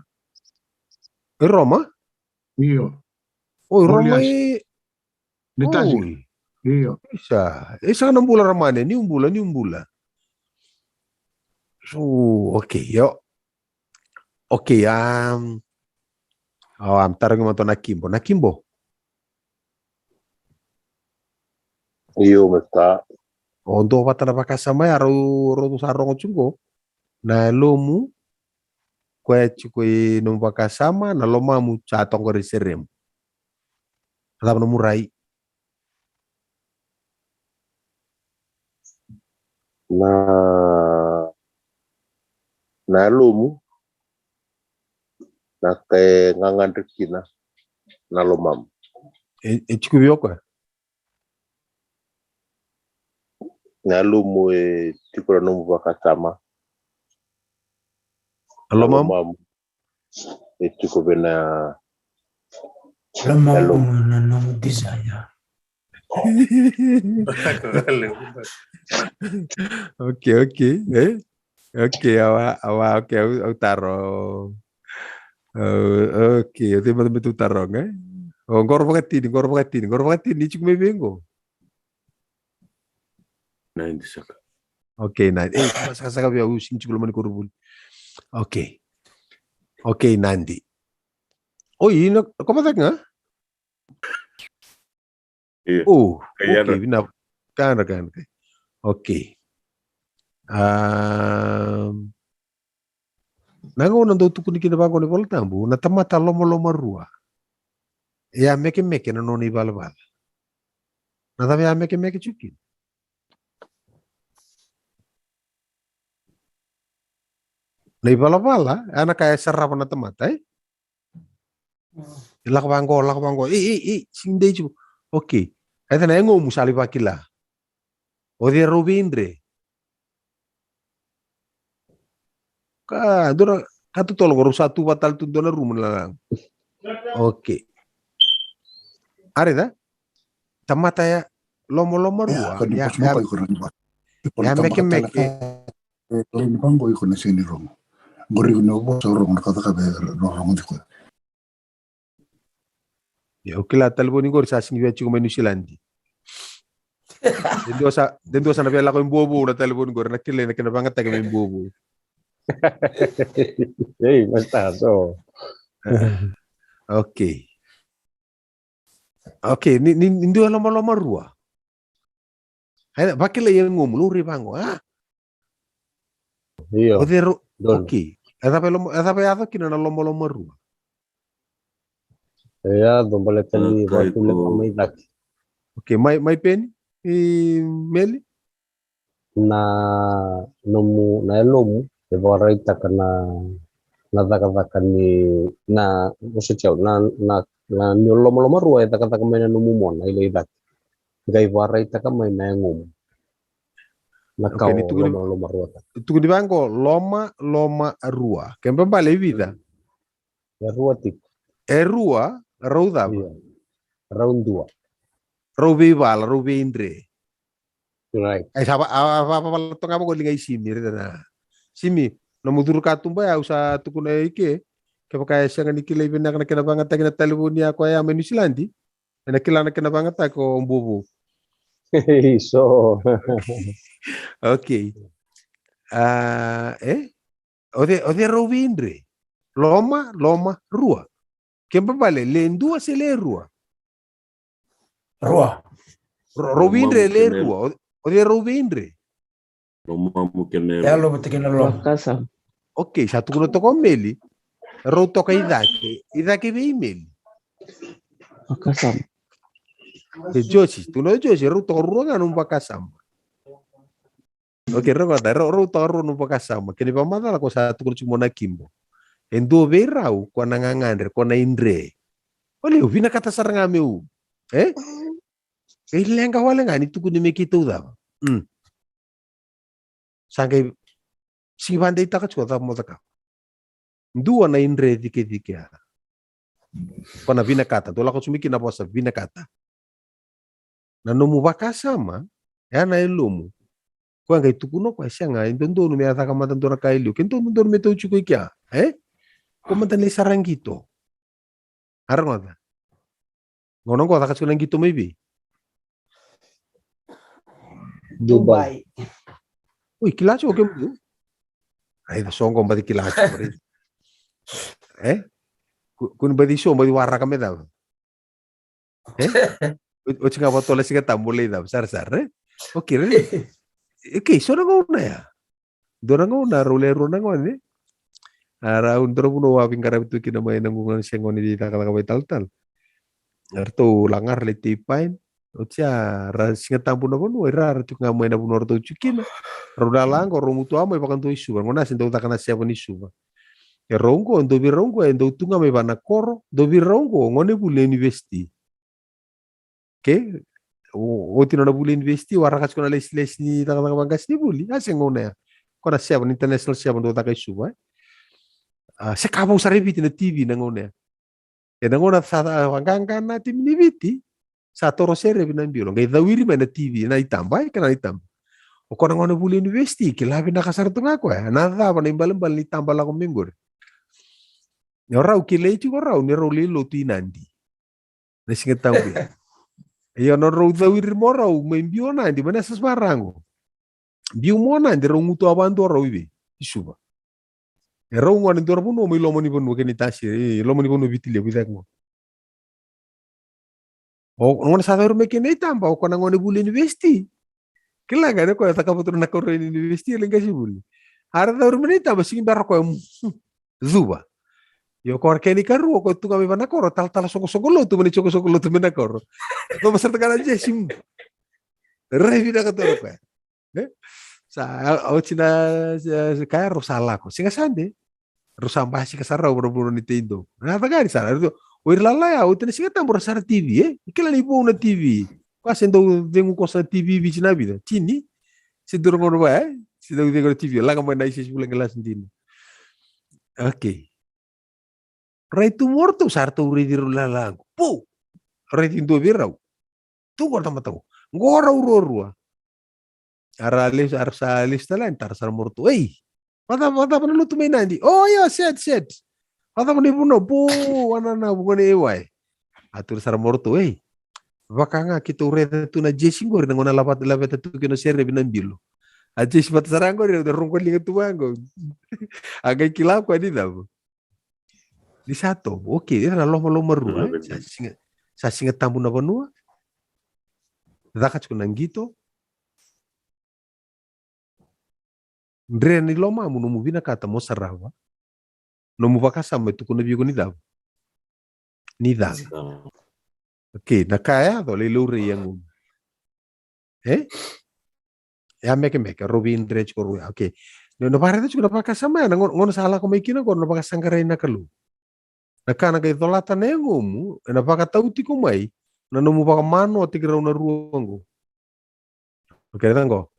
E Roma? Io. O, i Roma e. Ni tasi. Oi. Io. Isa, isa na bula Ramane, niu bula, niu bula. So, okay, io. Okay, um, au, am tarogi matua na Kibo. Na Kibo. Io, masta. O dua vata na vakasama ya, rau, rau sa rogo tiko qo. Na yalomu, koya tiko i nomu vakasama, na lomamu sa toka qori seremu. A cava nomu rai? Na, na yalomu, na ka e gagadre kina na lomamu. E, e tiko vei o koya? Na yalomu e tiko na nomu vakasama. Na lomamu? Na lomamu e tiko vei na, na lomamu, na nomu desire. Okay, okay, e? Okay, awa, awa, okay, au, au taro. Au, okay, au tei mada me tou taroga, e? O, qori vakatini, qori vakatini, qori vakatini, ni tiko mai vei qo? Nadi saka. Okay, Nadi. E, saka, saka vei au, sega ni tiko loma ni koronivuli. Okay. Okay, Nadi. Oi, ina, ko vata ga? Io. O, okay, vinaka. Kana, kana, kana. Okay. Na gauna dau tukuni kina vaqo na iVolatabu, na tamata lomalomarua, e a mekemeke na nona ivalavala. Na cava e a mekemeke tiko kina? Na ivalavala, e a na ka e sarava na tamata, e? E lako vaqo, lako vaqo. Ei, ei, ei, sega ni dei tiko. Okay. E cava na yagomu sa lai vakila? O cei rau veidre? Ka dua na ka totolo qo rau sa tu vata tale tu dua na rumu na lalaga. Okay. A raica? Tamata ya lomalomarua. Ya, ya, ya mekemeke. Ni vaqo iko na sega ni rogo. Qori iko na vosa o rogo na ka cakava e rorogo tiko. Ia, au kila talevoni qori sa sega ni via tiko mai Niusiladi. De dua sa, de dua sa na via lako i Buavou na talevoni qori, na kilai na kena vagataki mai Buavou. Ei, masta so. Okay. Okay, ni, ni, ni dua lomalomarua. Ai, vakilai e yagomu, laurai vaqo, a? Io. O cei rau, okay. E cava e lomo, e cava e yaco kina na lomalomarua? E yaco baleta ni vakatulewataka mai cake. Okay, mai, mai Peni, i Meli? Na nomu, na yalomu e vakaraitaka na, na cakacaka ni, na, na, na, na ni lomalomarua e cakacaka mai na nomu mona i lai cake. Qai vakaraitaka mai na yagomu. Na ka o lomalomaruataka. Tukuni vaqo, loma, loma, rua. Kena ibalebale e vica? E rua tiko. E rua, rau cava? Io. Rau dua. Rau veivala, rau veidre. Right. Ai, sa va, a, a, va, va, vala toka vaqo liga i Simi, raica na. Simi, nomu curu katuba ya, au sa tukuna i ke, kevaka e sega ni kilai vinaka na kena vagataki na talevoni ya koya ya mai Niusiladi, ena kila na kena vagataki o Buavou. Iso. Okay. A, e? O cei, o cei rau veidre? Loma, loma, rua. Kena ibalebale, le dua se le rua? Rua. Rau veidre le rua. O cei rau veidre? Lomamu kei na yalomu. Yalomu kei na loma. Vakasama. Okay, sa tukuna toka o Meli. Rau toka i cake. I cake vei Meli. Vakasama. E Josi, tukuna o Josi, rau toka rua ga nomu vakasama. Okay, rogoca, rau, rau toka rua nomu vakasama. Kena ivakamacala ko sa tukuna tiko mo na kibo. E dua vei rau, ko na gagadre, ko na idre. O lei, au vinakata sara ga meu. E? Qai leqa wale ga ni tukuni me keitou cava. Mm. Sa qai sigi vakadeitaka tiko cava mo cakava. Dua na idre cikecike ya. Ko na vinakata, dou lako tu mai kina na vosa vinakata. Na nomu vakasama, ya na yalomu. Koya qai tukuna o koya, sega, e dodonu me a caka mada dua na ka e liu. Ke dodonu me tau tiko i kea, e? Ko mada lai sara qito. A rogoca. Gauna qo caka tiko na qito mai vei? Dubai. Oi, kila tiko kemudou. Ai, na so qo baci kila tiko, raica. E? Ko, ko ni baci so, baci waraka me cava? E? O, oti ga vatola Siga Tabu lai cava, sarasara, e? Okay, raica. Okay, so na gauna ya. Dua na gauna rau lewe rua na gone. A rau dua na vanua au a veiqaravi tu kina mai na gauna se gone ni cakacaka vakaitalatala. Eratou la ga ra lai tei paina. Oti ya ra Siga Tabu na vanua, ira ra tiko ga mai na vanua ratou tiko kina. Rau lala qo, rau gutuwa mai vakadua i Suva. Gauna se dau caka na seva ni Suva. E rau qo, dau vei rau qo, e dau tu ga mai va na koro, dau vei rau qo, gone vuli na univesiti. Ke, o, oti nona vuli university, waraka tiko na lesilesi ni cakacaka vaqasenivuli, a se gauna ya. Ko na seva, na international seva dau caka i Suva, e. A, se ka vou sara i Viti na T V na gauna ya. E na gauna sa, sa vaqaqa na timi ni Viti, sa toro serevi na bilo, qai cawiri mai na T V, na itaba, e, kena itaba. O ko na gauna vuli university, kila vinaka sara tu ga koya, na cava na ibalebale ni taba lako mai qori. O rau kilai tiko rau, ni rau lai lotu i Nadi. Na Siga Tabu ya. Ia nodrau cawiri mo rau mai biu o Nadi, mai na sasavara qo. Biu mo Nadi, rau gutuwa vadua rau i vei, i Suva. E rau gone dua na vanua mai loma ni vanua kei na itasi, e, loma ni vanua Viti Levu i cake qo. O gona sa cauri mai kina itaba, o koya na gone vuli university. Kila ga ni koya e cakava tu na koro ni university, e lai qasenivuli. A ra cauri mai na itaba, sigi bera koya, mm, cuva. Io, koya kena ikarua, koya tu ga mai va na koro, talatala soqosoqo lotu, mai na soqosoqo lotu mai na koro. Cova sara ga na jesi, mm. Rai vinaka tu o koya. E? Sa, a, oti na, sa, sa, kaya rau sa lako. Siga Sade. Rau sa basika sara rau vanavanua ni teido. Na cagani sara. Rau, o ira lala ya, oti na Siga Tabu ra sara T V, e? Kila ni vou na T V. Koya se dau cegu koso na T V Viti na vica. Tini. Se dau rogoca va, e? Se dau cegu na T V. Laga mai na I C S vulagi lasi dina. Okay. Rai tu mo ratou, sa ratou raici rau lala qo. Pou! Raici dua vei rau. Tu qo na tamata qo. Qo rau ruarua. A ra lesu, a ra sa lesu tale yani, tara sara mo ratou. Ei! Vacava, vacava na lotu mai Nadi? O, io, set, set. Vacava na ivunau? Pou, a na, na, vunau ni wai. A tura sara mo ratou, ei. Vaka ga keitou raica tu na jesi qori, na gauna lava, laveta tu kina o Serevi na bilo. A jesi vata sara qori, rau rogo liga tu vaqo. A qai kila o koya ni cava. Ni sa tovo, okay, era na lomaloma rua, e? Sa Siga, sa Siga Tabu na vanua. Caka tiko na qito. Dre ni lomamu, nomu vinakata mo sarava. Nomu vakasama e tukuna vei iko ni cava? Ni cala. Okay, na ka e yaco, lai laurai e yagomu. E? E a mekemeke, rau veidre tiko rau ya. Okay. Na, na vakaraica tiko na vakasama ya, na gauna, gauna sa lako mai kina qo, na vakasaqarai na Kalou. Na ka na qai colata na yagomu, ena vakatau tiko mai na nomu vakamanoataki rau na rua qo. Okay, raica qo.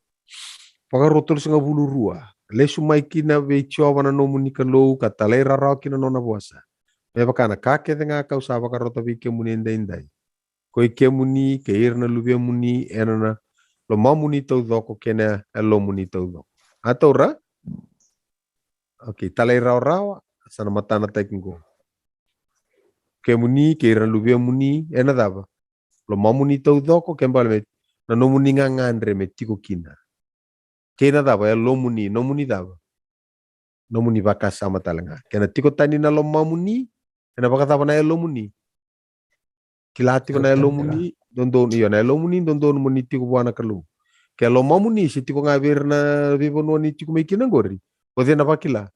Vakarua tolusagavulu rua. Lesu mai kina vei Jiova na nomuni Kalou, ka talairawarawa ki na nona vosa. Me vaka na ka kece ga kau sa vakarota vei kemuni edaidai. Koi kemuni kei ira na luvemuni ena na lomamuni taucoko kei na yalomuni taucoko. A taura? Okay, talairawarawa, sa na matanataki qo. Kemuni kei ira na luvemuni ena cava? Lomamuni taucoko, ke bale me, na nomuni gagadre me tiko kina. Kei na cava? Yalomuni, nomuni cava? Nomuni vakasama tale ga. Ke na tiko tani na lomamuni, ena vakacava na yalomuni? Kila tiko na yalomuni dodonu, io, na yalomuni dodonu mo ni tiko vua na Kalou. Ke lomamuni se tiko ga vei ira na veivanua ni tiko mai kina qori, o cei na vakila?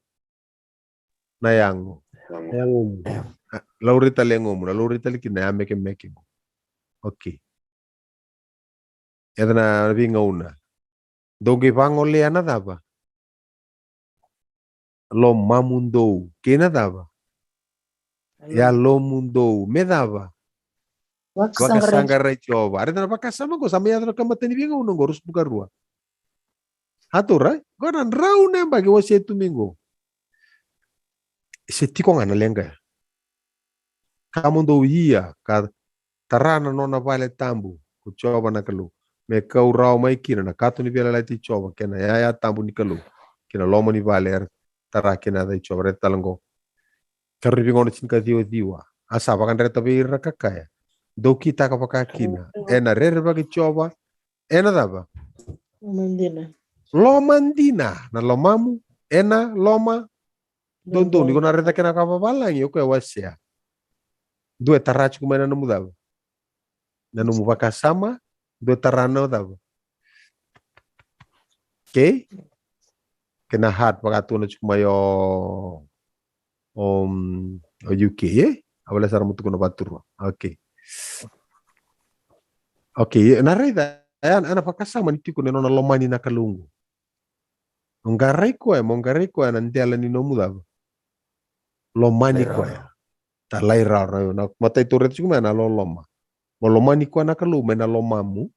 Na yago. Na yagomu. A, laurai tale yagomu, na laurai tale kina na yamekemeke. Okay. Eda na veigauna. Dou qai vagolea na cava? Lomamudou. Kei na cava? Yalomudou. Me cava? Vakasaqarai. Vakasaqarai Jiova. A raica na vakasama qo, sa mai yaco na kamata ni veigauna qo, ruasagavulu ka rua. A taura, qo na drau na yabaki wasea tu mai qo. Se tiko ga na leqa ya. Ka mo dou ia ka tara na nona vale tabu ko Jiova na Kalou, me kau rawa mai kina na kato ni veiyalayalati i Jiova kei na yaya tabu ni Kalou ki na loma ni vale era tara kina na yaca i Jiova. Raica tale qo. Karua ni Veigauna tinikaciwa ciwa. A sa vakadreta vei ira ka kaya, dou kitaka vaka kina ena rerevaki Jiova ena cava? Loma dina. Loma dina na lomamu, ena loma dodonu. Iko na raica kena ka vavalagi, o koya e wasea. Dua e tara tiko mai na nomu cava? Na nomu vakasama, dua e tara na cava? Okay? Kena heart vakatukuna tiko mai o, o, o U K, e? A vale sara mo tukuna vaturua. Okay. Okay, na raica, e, ena vakasama ni tiko na nona lomani na Kalou qo. Mo qarai koya, mo qarai koya na dela ni nomu cava? Lomani koya. Talairawarawa. Na matai tou raica tiko mai na loloma. Mo lomani koya na Kalou mai na lomamu,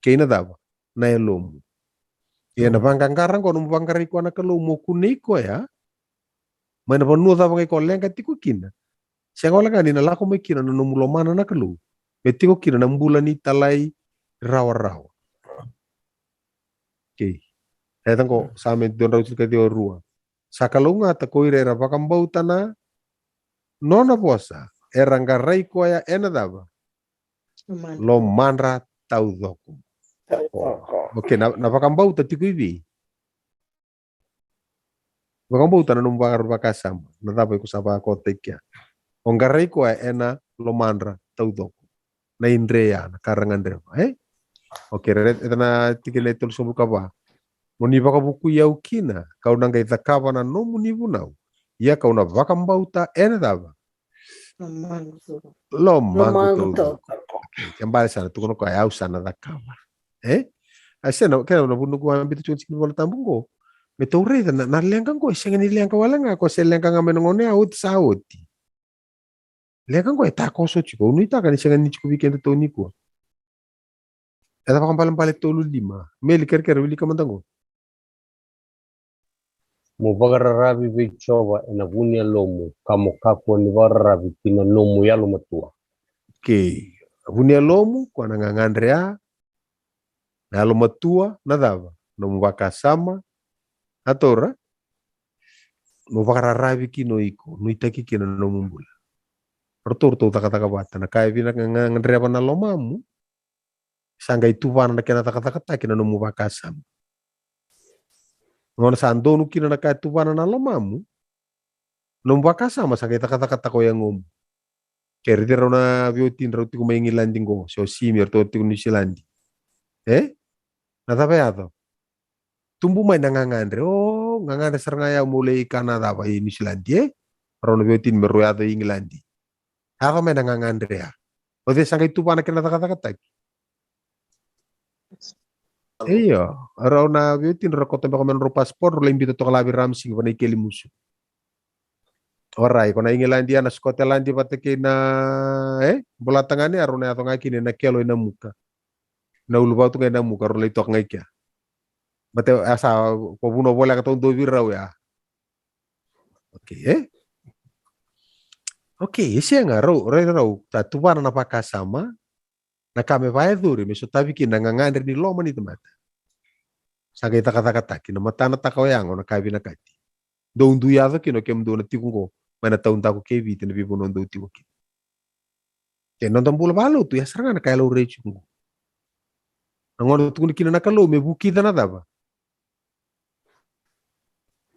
kei na cava? Na yalomu. Ia na vaqaqara qo, nomu vaqarai koya na Kalou, mo kunei koya mai na vanua cava ga iko leqa tiko kina. Sega wale ga ni na lako mai kina na nomu lomana na Kalou, me tiko kina na bula ni talairawarawa. Okay. E, raica qo, Same dua drau tinikaciwa rua. Sa kalougata ko ira era vakabauta na nona vosa, era qarai koya ena cava? Lomadra. Lomadra taucoko. Taucoko. Okay, na, na vakabauta tiko i vei? Vakabauta na nomu vaka, vakasama. Na cava iko sa vakota i kea? O qarai koya ena lomadra taucoko. na idre ya, na ka ra gadreva, e? Okay, re, e na tikina e tolusagavulu ka va. Mo ni vakavukui au kina, ka'u na qai cakava na nomuni vunau. Ia ka'u na vakabauta e na cava? Lomaqu taucoko. Lomaqu taucoko. Okay, ke bale sa na tukuna o koya, au sa na cakava. E? A se na, ke na vuna qo a biuta tiko na tikina ni Vola Tabu qo. Me tou raica na, na leqa qo, e sega ni leqa wale ga, ko se leqa ga mai na gauna ya, oti sa oti. Leqa qo e takoso tiko, au nuitaka ni sega ni tiko vei kedatou nikua. E na Vakaibalebale tolu lima. Meli, kerekere, wilika mada qo. Mo vakararavi vei Jiova e na vu ni yalomu, ka mo kakua ni vakararavi ki na nomu yalomatua. Okay. Vu ni yalomu, ko na gagadre ya, na yalomatua, na cava? Nomu vakasama, na taura, mo vakararavi kina o iko, nuitaki kina na nomu bula. Ratou, ratou cakacaka vata, na ka e vinaka ga, ga, gadreva na lomamu, sa qai tuvana na kena cakacakataki na nomu vakasama. Gauna sa donu kina na ka e tuvana na lomamu, nomu vakasama sa qai cakacakataka o yagomu. Ke raici rau na veiwatini rau tiko mai Igiladi qo, se o Simi, ratou tiko Niusiladi. E? Na cava e yaco? Tubu mai na gagadre, o, gagadre sara ga ya, au lai kana cava i Niusiladi, e? Rau na veiwatini me rau yaco i Igiladi. Yaco mai na gagadre ya. O cei sa qai tuvana kena cakacakataki? Io, rau na veiwatini rau koto beka mai na rau passport, rau lai biuta toka la vei Ramsing, vana i Kelimusu. Orait, ko na Igiladi ya, na Scotland vata kei na, e? Bolatagane, a rau na yaco ga kina na kelo i Namuka. Na uluvatu ga i Namuka, rau lai toka ga i kea. But, e, a sa, ko vuna voleka taudua vei rau ya. Okay, e? Okay, e sega, rau, rau, rau, ta tuvana na vakasama, na ka me vakayacori, me sotavi kina na gagadre ni loma ni tamata. Sa qai cakacakataki, na matanataka o yago, na ka vinakati. Dou dui yaco kina o kemudou na tiko qo, mai na taudaku kei Viti na veivanua dou tiko kina. Ke noda bula vakalotu, ya sara ga na ka e laurai tiko qo. Na gauna tukuni kina na Kalou, me vukica na cava?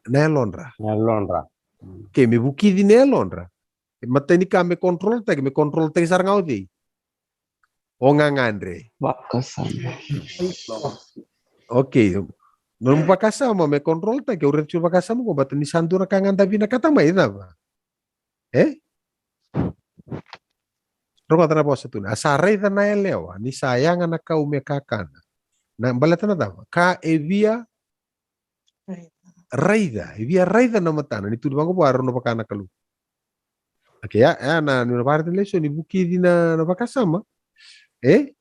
Na yalodra. Na yalodra. Ke me vukici na yalodra. E matai ni ka me control taki, me control taki sara ga o cei? O gagadre. Vakasama. Okay. Nomu vakasama me control taki, au raica tiko vakasama qo, but ni sa dua na ka ga da vinakata mai, cava? E? Rogoca na vosa tu na, a sa raica na yalewa ni sa yaga na kau me kakana. Na baleta na cava? Ka e via raica, e via raica na matana, ni tu ni vaqo vua, rau na vaka na Kalou. Okay, ya, ya na, ni na vakaraica na lesoni, vukici na, na vakasama. E?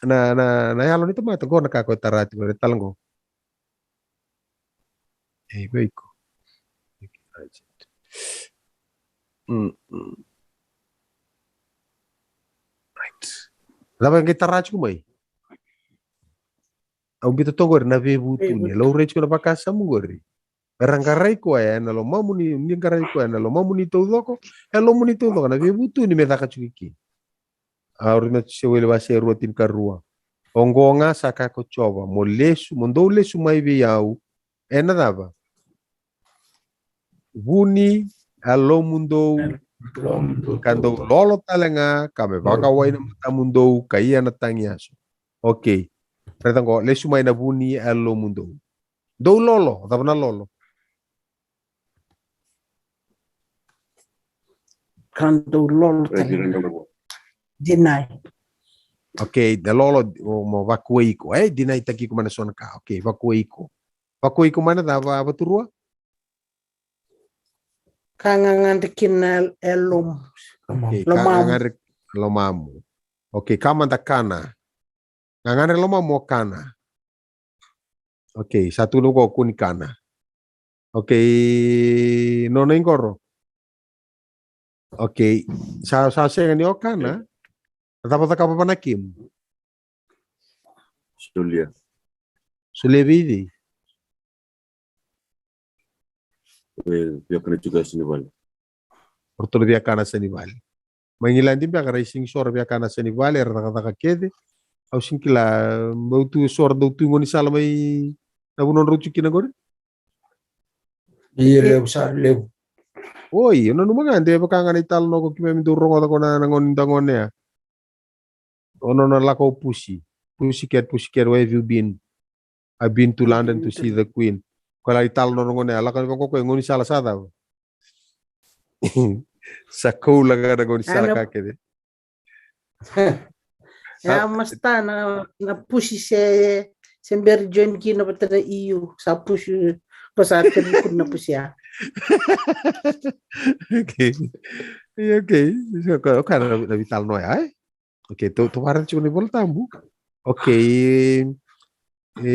Na, na, na yalo ni tamata, qo na ka ko e tara tiko, e tala qo. E, vei iko. Mm, mm. Right. Cava e qai tara tiko mai? Au biuta toka qori na veivutuni. Veivutuni. Laurai tiko na vakasama qori. Era qarai koya ena lomamuni, ni qarai koya ena lomamuni taucoko, e lomamuni taucoko, na veivutuni me caka tiko kina. A, ori na Tisaeli wase rua tinikarua. Oqo ga sa kaya ko Jiova, mo lesu, mo dou lesu mai vei au, ena cava? Vu ni yalomudou, ka dou lolo tale ga, ka me vakawai na matamudou, ka ia na tagiyaso. Okay. Raica qo, lesu mai na vu ni yalomudou. Dou lolo, cava na lolo? Ka dou lolo tale ga. Deny. Okay, da lolo, o, mo vakuwai iko. E, deny taki iko mai na so na ka. Okay, vakuwai iko. Vakuwai iko mai na cava, Vaturua? Ka gagadre kina e lomu. Okay, ka gagadre lomamu. Okay, ka mada kana. Gagadre lomamu o kana. Okay, sa tukuna ko kua ni kana. Okay, nona iqoro. Okay, sa, sa sega ni o kana. Cava, cava, cava na kemu? Solia. Solia vei cei? E, via kana tiko e Sunivale. O ratou na via kana Sunivale. Mai Igiladi beka ra sega ni so ra via kana Sunivale, era cakacaka kece. Au sega ni kila, bau tu so ra dau tu gone sala mai na vanua drau tu kina qori. Ia, levu sara, levu. Oi, au nanuma ga de vaka ga na italanoa ko keimami dau rogoca ko na, na gone, da gone ya. O nona lako o Pusi. Pussycat, pussycat, where have you been? I've been to London to see the Queen. Ko lai tala nona gone, a lako ni vaqo ko e gaunisala sa cava? Sa koula ga na gaunisala ka kece. Ya masta na, na pusi se, se bera join kina vata na E U, sa pusi, ko sa kena kuna pusi ya. Okay. Okay. So, ko, ko na, na vital no ya, eh? Okay, to, to vara tiko ni vola tabu. Okay. E,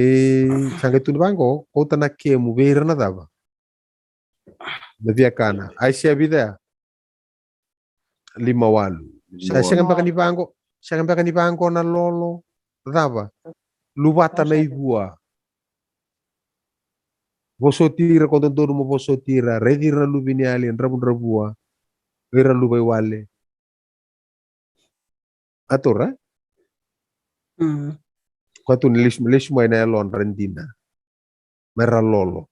sa qai tu ni vaqo, ko ta na kemu, vei ira na cava? Na viakana. Ai se a vica ya? Lima walu. Sa sega beka ni vaqo, sega beka ni vaqo na lolo. Cava? Luvata na ivua. Vosoti ira ko dodonu mo vosoti ira, raici ira na luveniyali, dravudravua. Ira luva i wale. Atura? Mm. Ko tu ni lesu, lesu mai na yalodra dina. Me ra lolo.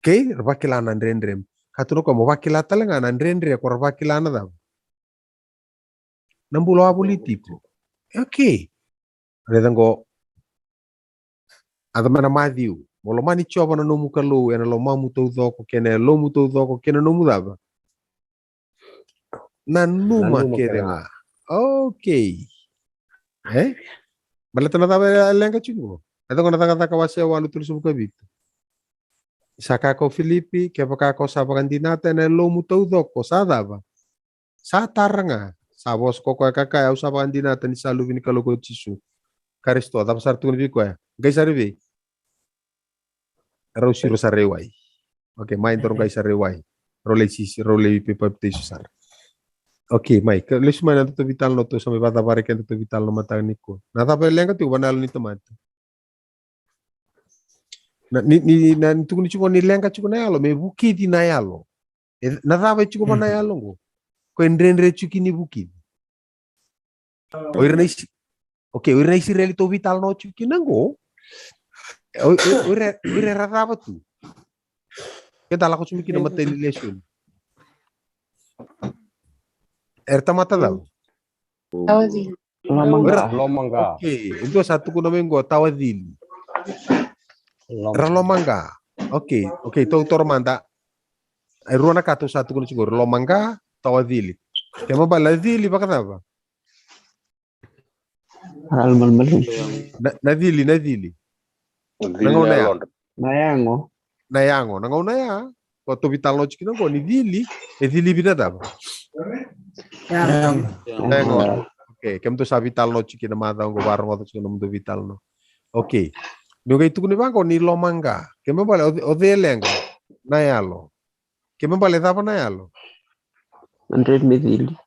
Kei, ra vakila na dredre. Ka tu na ko mo vakila tale ga na dredre, ko ra vakila na cava? Na bula wavoliti iko. Okay. Raica qo. A cava na Maciu. Mo lomani Jiova na nomu Kalou, ena lomamu taucoko, kei na yalomu taucoko, kei na nomu cava? Na numa kece ga. Okay. E? Baleta na cava e leqa tiko qo? E caka na Cakacaka wase walu tolusagavulu ka vitu. Sa kaya ko Filipi, kevaka ko sa vakadinata ena yalomu taucoko, sa cava? Sa tara ga. Sa vosa ko koya ka kaya, au sa vakadinata ni sa luve ni Kalou ko Jisu Karisito. Cava sara tukuna vei koya? Qai sara vei? Rau siro sara i wai. Okay, mai doro qai sara i wai. Rau lai sisi, rau lai papitaiso sara. Okay, mai, ka lesu mai na datou vital no tou sa mai vacavara keda tou vital no mataka ni ko. Na cava e leqa tiko va na yalo ni tamata? Na, ni, ni, na, ni tukuni tiko ni leqa tiko na yalo, me vukici na yalo. E, na cava e tiko va na yalo qo? Ko e dredre tiko ni vukici. O ira na Isi-, okay, o ira na Isireli tou vital no tiko kina qo. O, o, o ira, o ira era cava tu. Keda lako tiko kina matai ni lesoni. Era tamata cava? Tawaci. Lomaqa. Lomaqa. Okay, e dua sa tukuna mai qo, tawa cili. Lomaqa. Ra lomaqa. Okay, okay, tou toro mada. E rua na ka tou sa tukuna tiko, ra lomaqa, tawa cili. Kena ibalebale na cili vakacava? Ra lomaqa. Na, na cili, na cili. Na gauna ya. Na yago. Na yago, na gauna ya. Ko tou vital no tiko kina qo ni cili, e cilivi na cava? Yago. Yago. Okay, kemudou sa vital no tiko kina macawa qo, varogoca tiko nomudou vital no. Okay. Ni qai tukuni vaqo ni lomaqa. Kena ibalebale, o, o cei e leqa? Na yalo. Kena ibalebale cava na yalo? Gadrevi me cili.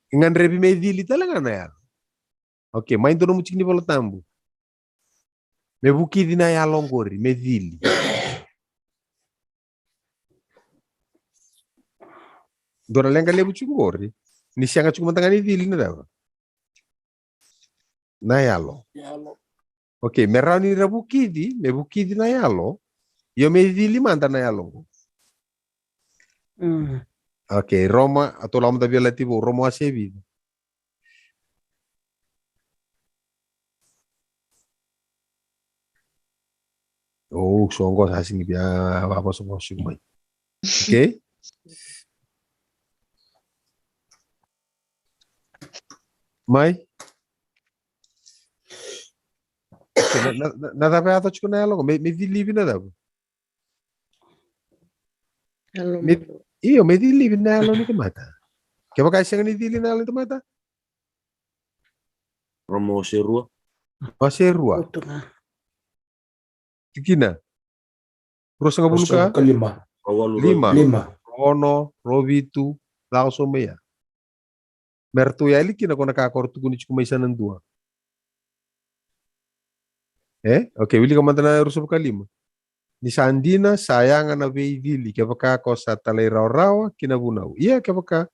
Gadrevi me cili tale ga na yalo. Okay, mai dua nomu tiki ni vola tabu. Me vukici na yalo qori, me cili. Dua na leqa levu tiko qori. Ni sega tiko mada ga ni cili na cava? Na yalo. Yalo. Okay, me rawa ni ra vukici, me vukici na yalo. Io me cili mada na yalo qo. Mm. Okay, Roma, a tou lako mada via lati vou, Roma wase vica. O, so qo sa sigi via vavosavosa mai. Okay? Mai? Okay, na, na, na, na cava e yaco tiko na yalo qo? Me, me cilivi na cava? Yalo me, io, me cilivi na yalo ni tamata. Kevaka e sega ni cili na yalo ni tamata? Roma wase rua. Wase rua. Tikina. Ruasagavulu ka? Lima. Lima. Lima. Ono, rua vitu, lako so mai ya. Me ratou yali kina ko na ka ko ra tukuni tiko mai sa na dua. E? Okay, wilika mada na ruasagavulu ka lima. Ni sa dina, sa yaga na veicili, kevaka ko sa talairawarawa ki na vunau. Ia kevaka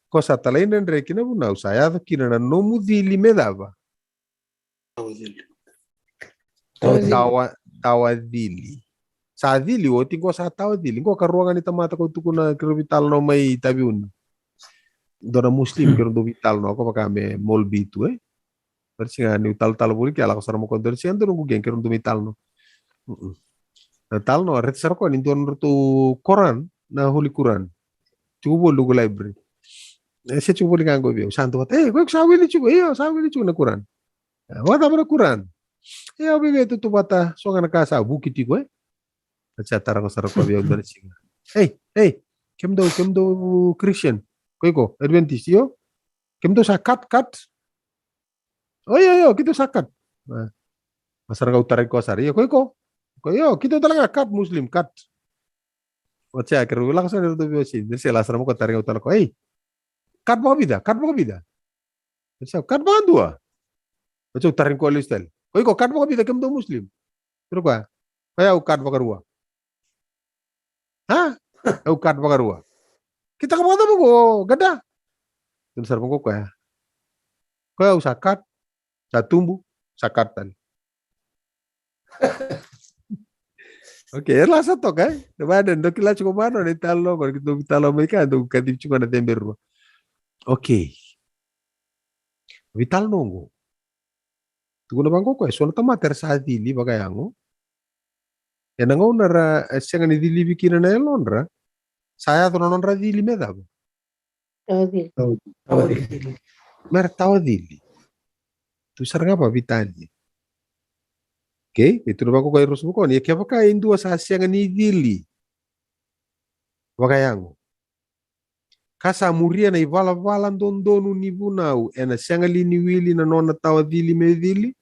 ko sa talaidredre ki na vunau, sa yaco kina na nomu cili me cava? Tawa cili. Tawa cili. Tawa, tawa cili. Sa cili oti qo sa tawa cili. Qo ka rua ga ni tamata ko tukuna kei rau vital no mai Taveuni. Dua na Muslim kei rau dau vital no, ko vaka me molbi tu, e? Dua na siga niu talatala voli ke, a lako sara mai o koya dua na siga, dua noqu gang, keirau dau mai talanoa. Mm-mm. Na talanoa, raica sara o koya ni dua nodratou Quran, na Holy Quran. Tiko voli noqu library. E se tiko voli ga qo vei au, sa dua vata, "E, o iko sa wili tiko?" "Io, sa wili tiko na Quran." "E, vakacava na Quran?" "E, au via tautauvata so ga na ka sa vuki tiko, e." Sa tara sara o koya vei au dua na siga. "Ei, ei, kemudou, kemudou Christian. Ko iko, Adventist, io? Kemudou sa cut, cut?" "O io, io, keitou sa cut." A, a sara qai tarai koya sara. "Io, ko iko?" "Ko io, keitou tale ga cut, Muslim, cut." Oti ya, keirau lako sara, keirau dau veiwasei. Ni se lako sara mai o koya, tarai au tale o koya, "Ei, cut vakavica, cut vakavica?" Ni se, "Cut vakadua." Oti ya, tarai koya lesu tale. "Ko iko, cut vakavica kemudou Muslim?" Tukuna o koya, "Ko yau cut vakarua." "A? Au cut vakarua. Kitaka vakacava qo, qada?" Tukuna sara mai o koya, "Ko yau sa cut, sa tubu, sa cut tale." Okay, e lasa toka, e? Na vaya, dou kila tiko mai na italanoa qo, keitou talanoa mai ka, dou kacivi tiko na cebe rua. Okay. Veitalanoa qo. Tukuna vaqo o koya, e so na tamata era sa cili vakayago. Ena gauna ra, e, sega ni cilivi kina na yalodra, sa yaco na nodra cili me cava? Tawa cili. Tawa cili. Mera tawa cili. Tu sara ga vakaveitalia. Okay, e tukuna vaqo o koya, e rusa vaqo, ni kevaka e dua sa sega ni cili vakayago, ka sa muria na ivalavala dodonu ni vunau, ena sega li ni wili na nona tawa cili me cili?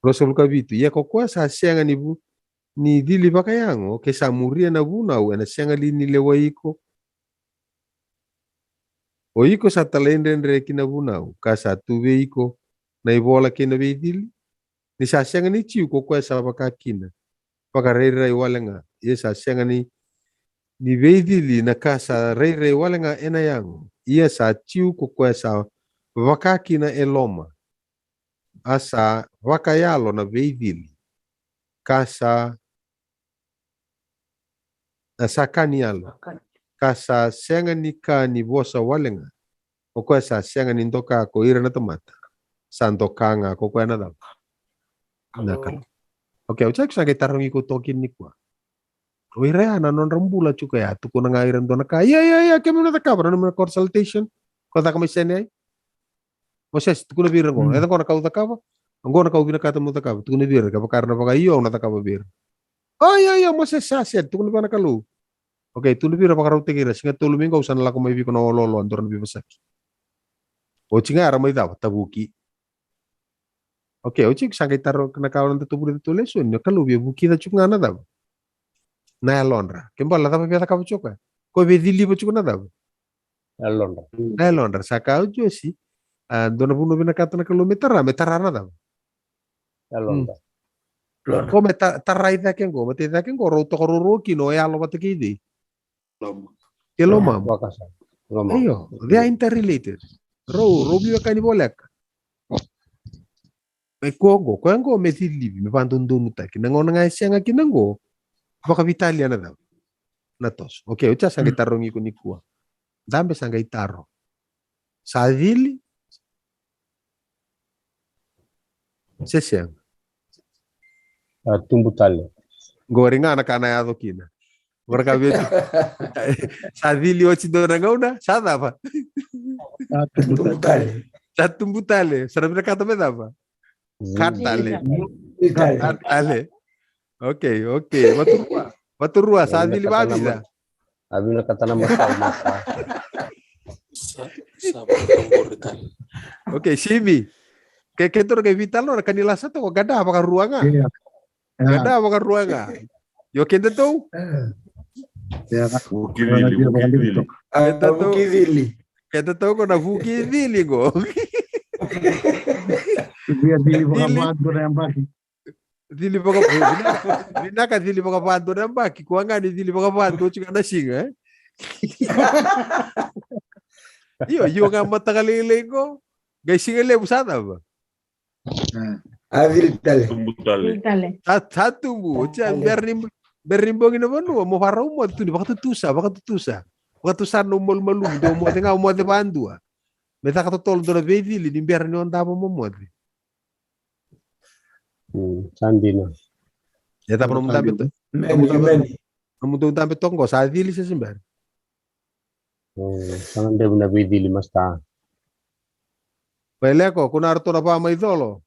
Ruasagavulu ka vitu. Ia ko koya sa sega ni vu-, ni cili vakayago, ke sa muria na vunau, ena sega li ni lewai iko? O iko sa talaidredre ki na vunau, ka sa tu vei iko na ivola kei na veicili? Ni sa sega ni Jiu ko koya sa vaka kina, vakarairai wale ga, ia sa sega ni, ni veicili na ka sa rairai wale ga ena yago, ia sa Jiu ko koya sa vaka kina e loma, a sa vakayalo na veicili, ka sa, a sa ka ni yalo, ka sa sega ni ka ni vosa wale ga, o koya sa sega ni doka ko ira na tamata, sa doka ga ko koya na cava? Na Kalou. Okay, au sa qai tarogi iko toka nikua. O ira ya na nodra bula tiko ya, tukuna ga ira dua na ka, "Ia, ia, ia, kemuni na cakava na nomuni consultation, ko caka mai Sene ai." "Mosese, tukuna vei ira qo, e cava qo na ka au cakava? Qo na ka au vinakata meu cakava, tukuna vei ira, kevaka era na vakaio, au na cakava vei ira." "O, io, io, Mosese, sa sega, tukuna vei ira na Kalou." Okay, tukuna vei ira, vakarautaki ira, siga tolu mai qo au sa na lako mai vei iko na oloolo, dua na veivosaki. Oti ga era mai cava? Tavuki. Okay, oti iko sa qai taro na ka o na da tovure tu lesoni, na Kalou via vukica tiko ga na cava? Na yalodra. Ke bala cava via cakava tiko o koya? Ko via ciliva tiko na cava? Yalodra. Na yalodra. Sa ka o Josi, a, dua na vanua vinakata na Kalou me tara, me tara na cava? Yalodra. Ko me ta-, tara i cake qo, me ta i cake qo, rau toka roro kina o yalo vata kei cei? Loma. Ke lomamu. Io, they are interrelated. Rau, rau veiwekani voleka. Me koya qo, koya qo me cilivi, me vakadodonutaki. Na gauna ga e sega kina qo, vakaveitalia na cava? Na toso. Okay, oti sa qai tarogi iko nikua. Dabe sa qai taro. Sa cili se sega? A tubu tale. Qori ga na ka na yaco kina. Qori ka vei tu. Sa cili oti dua na gauna, sa cava? Sa tubu tale. Sa tubu tale. Sa na vinakata me cava? Cut tale. Cut tale. Okay, okay. Vaturua. Vaturua, sa cili vakavica? A vinakata na matau mata. Sa, sa vakaburi tale. Okay, Simi. Ke, ke toro ke veitalanoa, ka ni lasa toka, qada vakarua ga. Qada vakarua ga. Io, kedatou? Vuki cili, vuki cili. Kedatou? Vuki cili. Kedatou qo na vuki cili qo. Via cili vakavadua na yabaki. Cili vaka-, vinaka, vinaka cili vakavadua na yabaki, kua ga ni cili vakavadua tiko ga na siga, e? Io, io ga mataka lailai qo. Qai siga levu sa cava? A cili tale. Tubu tale. Sa, sa tubu. Oti ya, bera ni, bera ni bogi na vanua, mo varau mo tu ni vakatutusa, vakatutusa. Vakatusa na malumalumu, dou moce ga, moce vadua. me caka totolo dua na veicili ni bera ni o davo mo moce. Mm, sa dina. E cava nomu dabe to? Meni, meni. Nomudou dabe toka qo sa cili se se bera? Mm, sa na devu na veicili, masta. Mai leko, ko na ratou na va mai colo.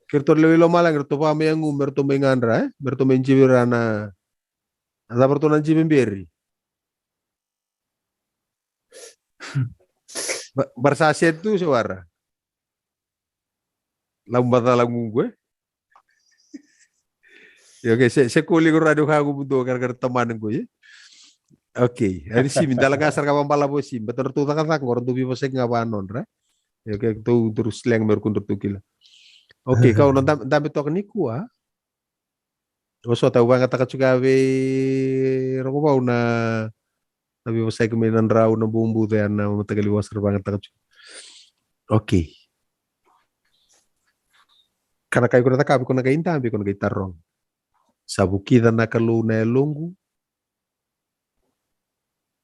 Ke ratou lewe i lomalagi, ratou va mai yagu, me ratou mai gadra, e? Me ratou mai jivi ra na, na cava ratou na jivi beri. Bara sa set tu se wara. Lau macala gugu, e? Io, okay, se, se koli ko rani o ka gubu do kara kara tamana ko, e? Okay, a ni simi, dala ga sara ka vabala vo simi, beta ratou cakacaka, ko ratou vivasaki ga va nodra. Io, okay, tou, tou sleng me ratou kila. Okay, kau na dabe toka ni kua. Vosota, au vagataka tiko vei Rokovau na, na veivosaki mai na drau na bubuca ya na matakali vosa ra vagataka tiko. Okay. Ka na kai ko na cakavi ko na kai dabe ko na kai taroga. Sa vukica na Kalou na yaloqu.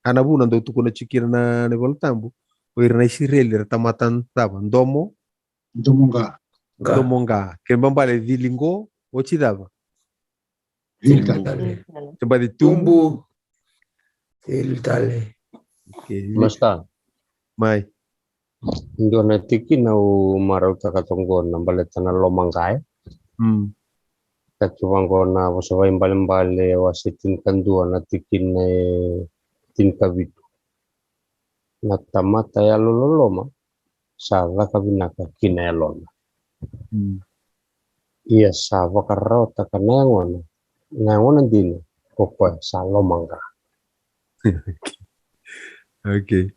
A na vuna dau tukuna tiko kina na, na iVola Tabu. O ira na Isireli ra tamata cava? Domo. Domo qa. Domo qa. Ke babale cili qo, oti cava? Cili tale. Ke badi tubu. Cili tale. Okay. Masta. Mai. Dua na tikina au marautaka toqo na baleta na loma qa, e? Mm. Ka tu vaqo na Vosa Vakaibalebale wase tinikadua na tikina e tinikavitu. Na tamata yalololoma sa caka vinaka ki na yalona. Mm. Ia sa vakararawataka na yagona, na yagona dina, ko koya sa loma qa. Okay.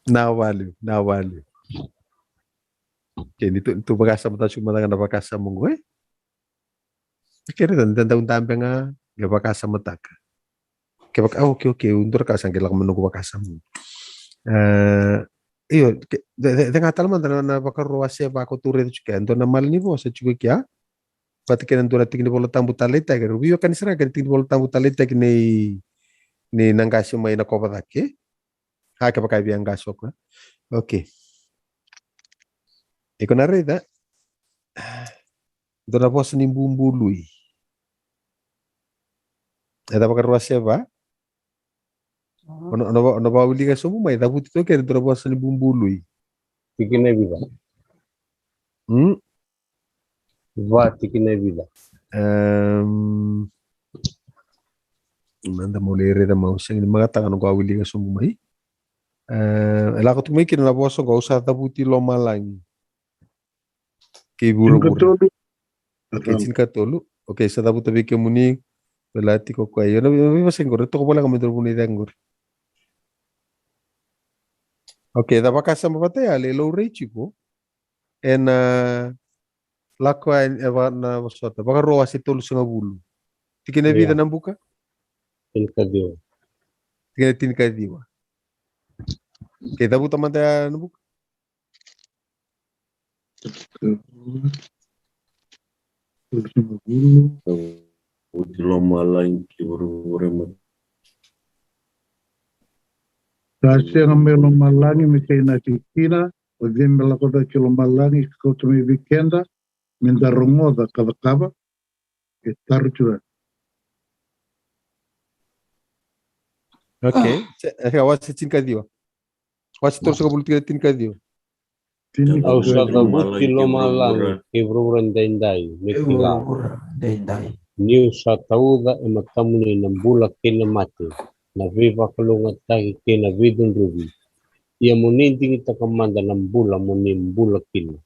Na vale, na vale. Okay, ni tu, tu vakasamataka tiko mada ga na vakasama qo, e? Okay, raica, da dau dabe ga, qai vakasamataka. Ke vaka, ah, okay, okay, u dua na ka sa qai lako mai noqu vakasama. E, io, ke, de, de, de ga tale mada na, na Vakarua wase va ko tou raica tiko, e dua na malanivosa tiko kea. Vata kei na dua na tiki ni Vola Tabu taleitaki, rau veiwekani sara kei na tiki ni Vola Tabu taleitaki nei, nei na qase mai na kova cake. A, kevaka e via qase o koya. Okay. Iko na raica. Dua na vosa ni bubului. E cava Vakarua wase va? O na, o na, o na vakawilika sobu mai, cavuti toka kina dua na vosa ni bubului. Tikina e vica? Hmm? Va tikina e vica? Ehm, mada meu lai raica mai, au sega ni matataka na noqu a wilika sobu mai. Ehm, e lako tu mai kina na vosa qo, au sa cavuti lomalagi kei vuravura. Tinikatolu. Okay, tinikatolu. Okay, sa cavuta vei kemuni. Vela tiko koya. Io, na veivosaki qori, toka voleka mai dua na vuna i cake qori. Okay, da vakasama vata ya, e laurai tiko ena Lako Yani, e va, na vosota, Vakarua wase tolusagavulu. Tikina e vica na buka? Tinikaciwa. Tikina tinikaciwa. Kei cavuta mada ya na buka. Oti lomalagi ki vuravura e mata. Sa sega mai lomalagi me kei na tikina, o cei me lako cake ki lomalagi ka kauta mai vei keda me da rogoca ka cakava? E taro tiko. Okay. Se, e, wase tinikaciwa. Wase tolusagavulu, tikina tinikaciwa. Au sa cavuti lomalagi kei vuravura daidai me kila. Niu sa tauca e matamuni na bula kei na mate, na veivakalougatataki kei na veicudruvi. Ia mo ni digitaka mada na bula mo ni bula kina,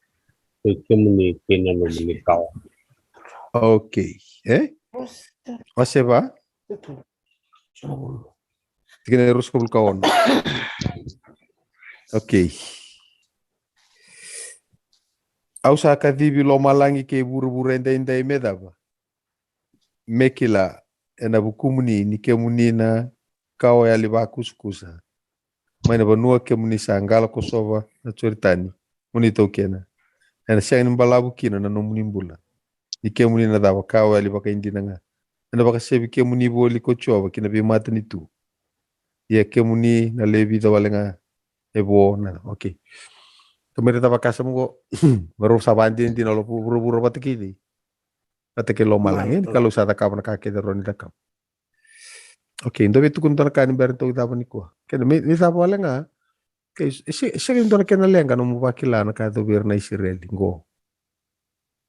koi kemuni kei na nomuni kawa. Okay. E? Wase va? Tikina e ruasagavulu ka ono. Okay. Au sa kacivi lomalagi kei vuravura edaidai me cava? Me kila, ena vukumuni ni kemuni na kawa yali vakusakusa. Mai na vanua kemuni sa qalo kosova na Joritani mo ni taukena. Ena sega ni balavu kina na nomuni bula. Ni kemuni na cava, kawa yali vakaidina ga. Ena vakasevi kemuni voli ko Jiova ki na veimatanitu. Ia kemuni na lewe vica wale ga. E vo na, okay. Tou mai raica vakasama qo. Marau sa vadinadina lo vuravura vata kei cei? Vata kei lomalagi. Ni Kalou sa cakava na ka kece rawa ni cakava. Okay, dou vei tukuna dua na ka ni bera ni tou cava nikua. Kena me, me cava wale ga. Okay, e se, e sega ni dua na kena leqa nomu vakila na ka e yaco vei ira na Isireli qo.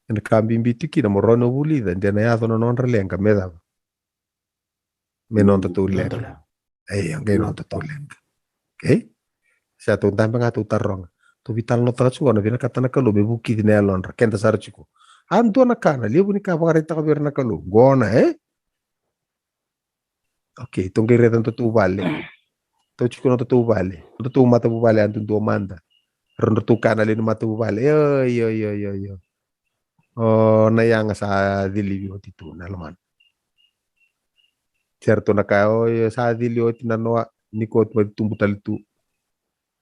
Ena ka bibi tu kina mo rawa ni vulica, de na yaco na nodra leqa me cava? Me noda tou leqa. Io, qai noda tou leqa. Okay? Sa tou dabe ga tou taroga. Tou veitalanoataka tiko na vinakata na Kalou me vukici na yalodra. Keda sara tiko. A dua na ka na levu ni ka vakaraitaka vei ira na Kalou. Qo na, e? Okay, tou qai raica nodatou vale. Tou tiko nodatou vale. Nodatou matavuvale a duadua mada. Ra nodratou kana lewe ni matavuvale. Io, io, io, io, io. O na yaga sa cilivi oti tu na lomana. Sa ratou na kaya, o io sa cili oti na noa, ni ko oti mai tubu tale tu.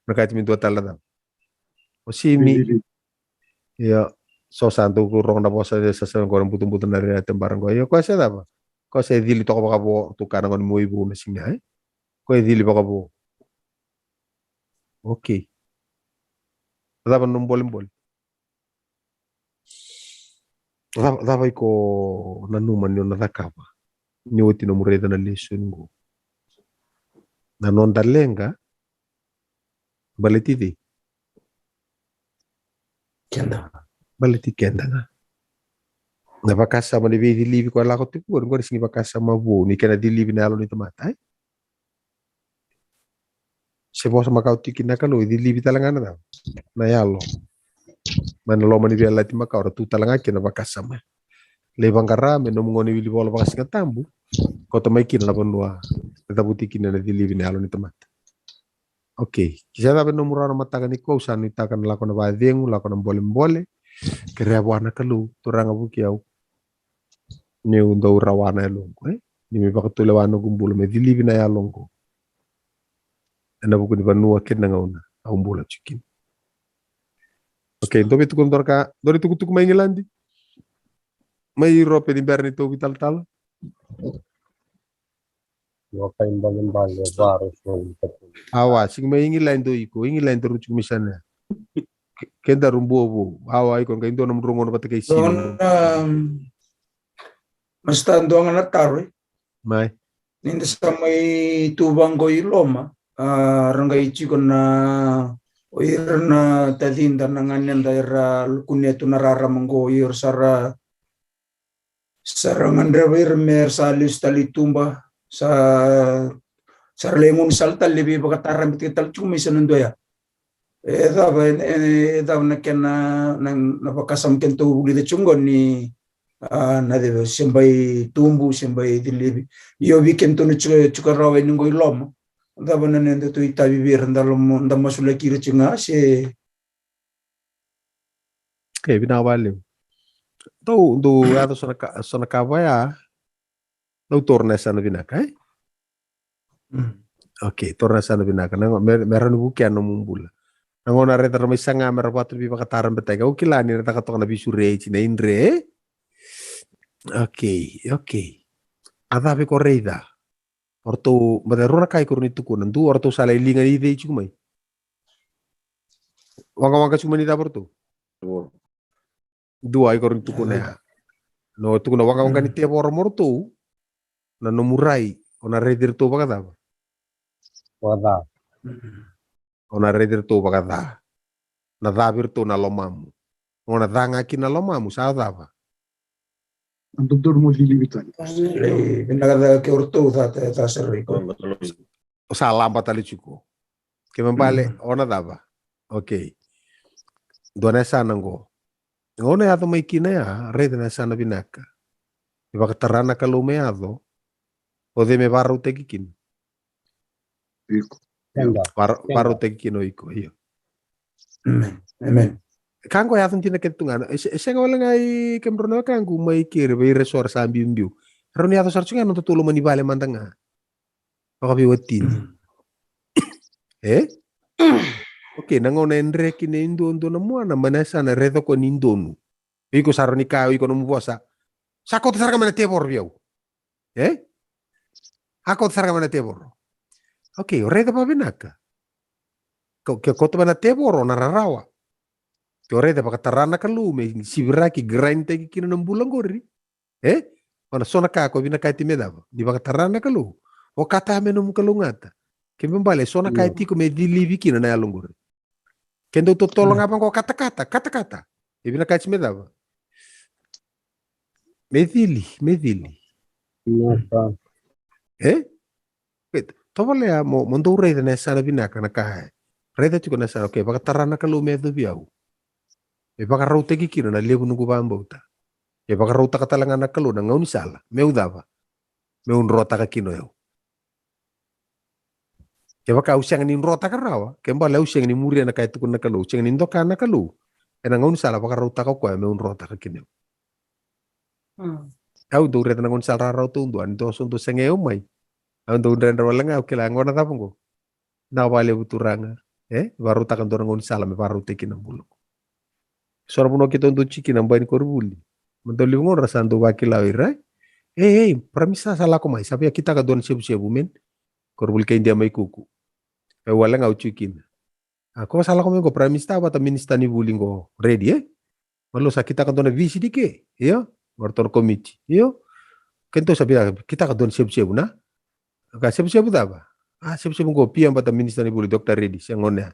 Na kaya timi dua tale na cava? O Simi. Io, so sa dou rogo na vosa e sasa qo na butubutu na rere te bara qo. Io, ko se cava? Ko se cili toka vakavo, tu kana qo ni moi vou na siga, e? Ko e cili vakavo. Okay. Cava na bolebole? Cava, cava iko nanuma ni o na cakava? Ni oti nomu raica na lesoni qo. Na noda leqa, baleti cei? Keda. Baleti keda ga. Na vakasama ni veicilivi ko lako tiko qori, qori sigi vakasama vou, ni kena cilivi na yalo ni tamata, e? Se vosa makawa tiko kina na Kalou, e cilivi tale ga na cava? Na yalo. Mai na loma ni veiyalayalati makawa, ra tu tale ga kina na vakasama. Lai vaqara me nomu gauna ni wili vola vakasigatabu, kauta mai kina na vanua e cavuti kina na cilivi na yalo ni tamata. Okay, ki sa cava e nomu rawa na mataka nikua, au sa nuitaka na lako na vacegu, lako na bolebole, kerea vua na Kalou, Turaga vuki au. Niu dau rawa na yaloqu, e? Ni me vakatulewa noqu bula, me cilivi na yaloqu. Ena vuku ni vanua kei na gauna au bula tiko kina. Okay, dou vei tukuna dua na ka, dua na itukutuku mai Igiladi. Mai Europe ni bera ni tou vitalatala. Awa, sigi mai Igiladi o iko, Igiladi daru tiko mai sana. Ke, kedaru bua vou. Awa, iko qai dua nomu rogo na vata kei sina. Dua na, um, masta dua ga na taro, e? Mai. Ni da sa mai tu vaqo i loma, a, ra qai tiko na, o ira na tacida na ganeda era lukune tu na rarama qo, o ira sa ra sa ra gadreva ira me ra sa lesu tale i tuba, sa, sa ra lai gunu sala tale, lai veivakatarabetaki tale tiko mai sa na dua ya. E cava, e, e cava na kena, na, na vakasama kena tou vulica tiko qo ni, a, na ceva, se bai tubu, se bai cilivi. Io, vei kena tou na tiko, tiko rawa yani qo i loma. Cava na neda tou itavi vei ira, da loma, da masulaki ira tiko ga, se Okay, vinaka vakalevu. Dou, dou yaco so na ka, so na ka vaya. Dou taura na yasana vinaka, e? Mm. Okay, taura na yasana vinaka. Na, me, me rawa ni vukea nomu bula. Na gauna raica ra mai saga me ra vatu veivakatarabetaki. Au kila ni ra caka toka na veisureti na idre, e? Okay, okay. A cava iko raica? O ratou, mada rua na ka iko rawa ni tukuna. Dua, o ratou sa lai liga i cei tiko mai? Waqawaqa tiko mai ni cava o ratou? Dua. Dua, iko rawa ni tukuna ya. No, tukuna waqawaqa ni tevoro mo ratou. Na nomu rai, o na raici iratou vakacava? Vakaca. Mm. O na raici iratou vakaca. Na ca vei iratou na lomamu. O na ca ga kina na lomamu, sa cava? Na dodonu mo cilivi tale. Vinaka ca kei o ratou ca, ca sara iko. O sa laba tale tiko. Ke me bale, mm, o na cava? Okay. Dua na yasana qo. Gauna yaco mai kina ya, raica na yasana vinaka. E vakatara na Kalou me yaco. O cei me varautaki kina? Iko. Vara-, varautaki kina o iko, io. Amen. Amen. Ka qo e yaco dina kece tu ga. E se-, e sega wale ga i kemudrau na wekaqu mai keri vei ira eso era sa biubiu. Rawa ni yaco sara tu ga na nodatou lomanivale mada ga. Vakaveiwatini. Mm. E? Okay, na gauna e dre kina e duadua na muana, mai na yasana e raica o koya ni donu. Iko sa rawa ni kaya o iko nomu vosa. Sa kauta sara ga mai na tevoro vei au. E? A kauta sara ga mai na tevoro. Okay, o raica vakavinaka. Ke, ke koto mai na tevoro na rarawa. Ke o raica vakatara na Kalou me siviraki, grind taki kina na bula qori. E? O na so na ka ko vinakati me cava? Ni vakatara na Kalou. O kata me nomu kalougata. Ke me bale, so na ka e tiko me cilivi kina na yalo qori. Ke dou totolo ga vaqo katakata, katakata. E vinakati me cava? Me cili, me cili. E? Wait, tovolea mo, mo dou raica na yasana vinaka na ka. Raica tiko na yasana, okay, vakatara na Kalou me yacovi au. E vakarautaki kina na levu noqu vakabauta. E vakarautaka tale ga na Kalou na gaunisala. Meu cava? Meu drotaka kina o yau. Kevaka au sega ni drotaka rawa, ke bale au sega ni muria na ka e tukuna na Kalou, au sega ni doka na Kalou. Ena gaunisala vakarautaka o koya meu drotaka kina o yau. Au dau raica na gaunisala rarau taudua, ni dua so dau sega e au mai. Au dau dredre wale ga, au kila gona cava qo. Na vakalevu Turaga. E? Vakarautaka dua na gaunisala me vakarautaki kina bula. So na vanua keitou dau tiko kina, bai ni koronivuli. Ma dau levu gauna ra sa dau vakila o ira. Ei, ei, Prime Minister sa lako mai, sa via kitaka dua na sevusevu, man. Koronivuli kei Idia mai Kuku. E wale ga au tiko kina. A, ko sa lako mai qo Prime Minister vata Minister ni vuli qo, ready, e? Malou sa kitaka dua na V C D ke, io? Qo ratou na komiti, io? Keitou sa via kitaka dua na sevusevu na? Ka sevusevu cava? A, sevusevu qo P M vata Minister ni vuli, Doctor Reddy, se gone ya.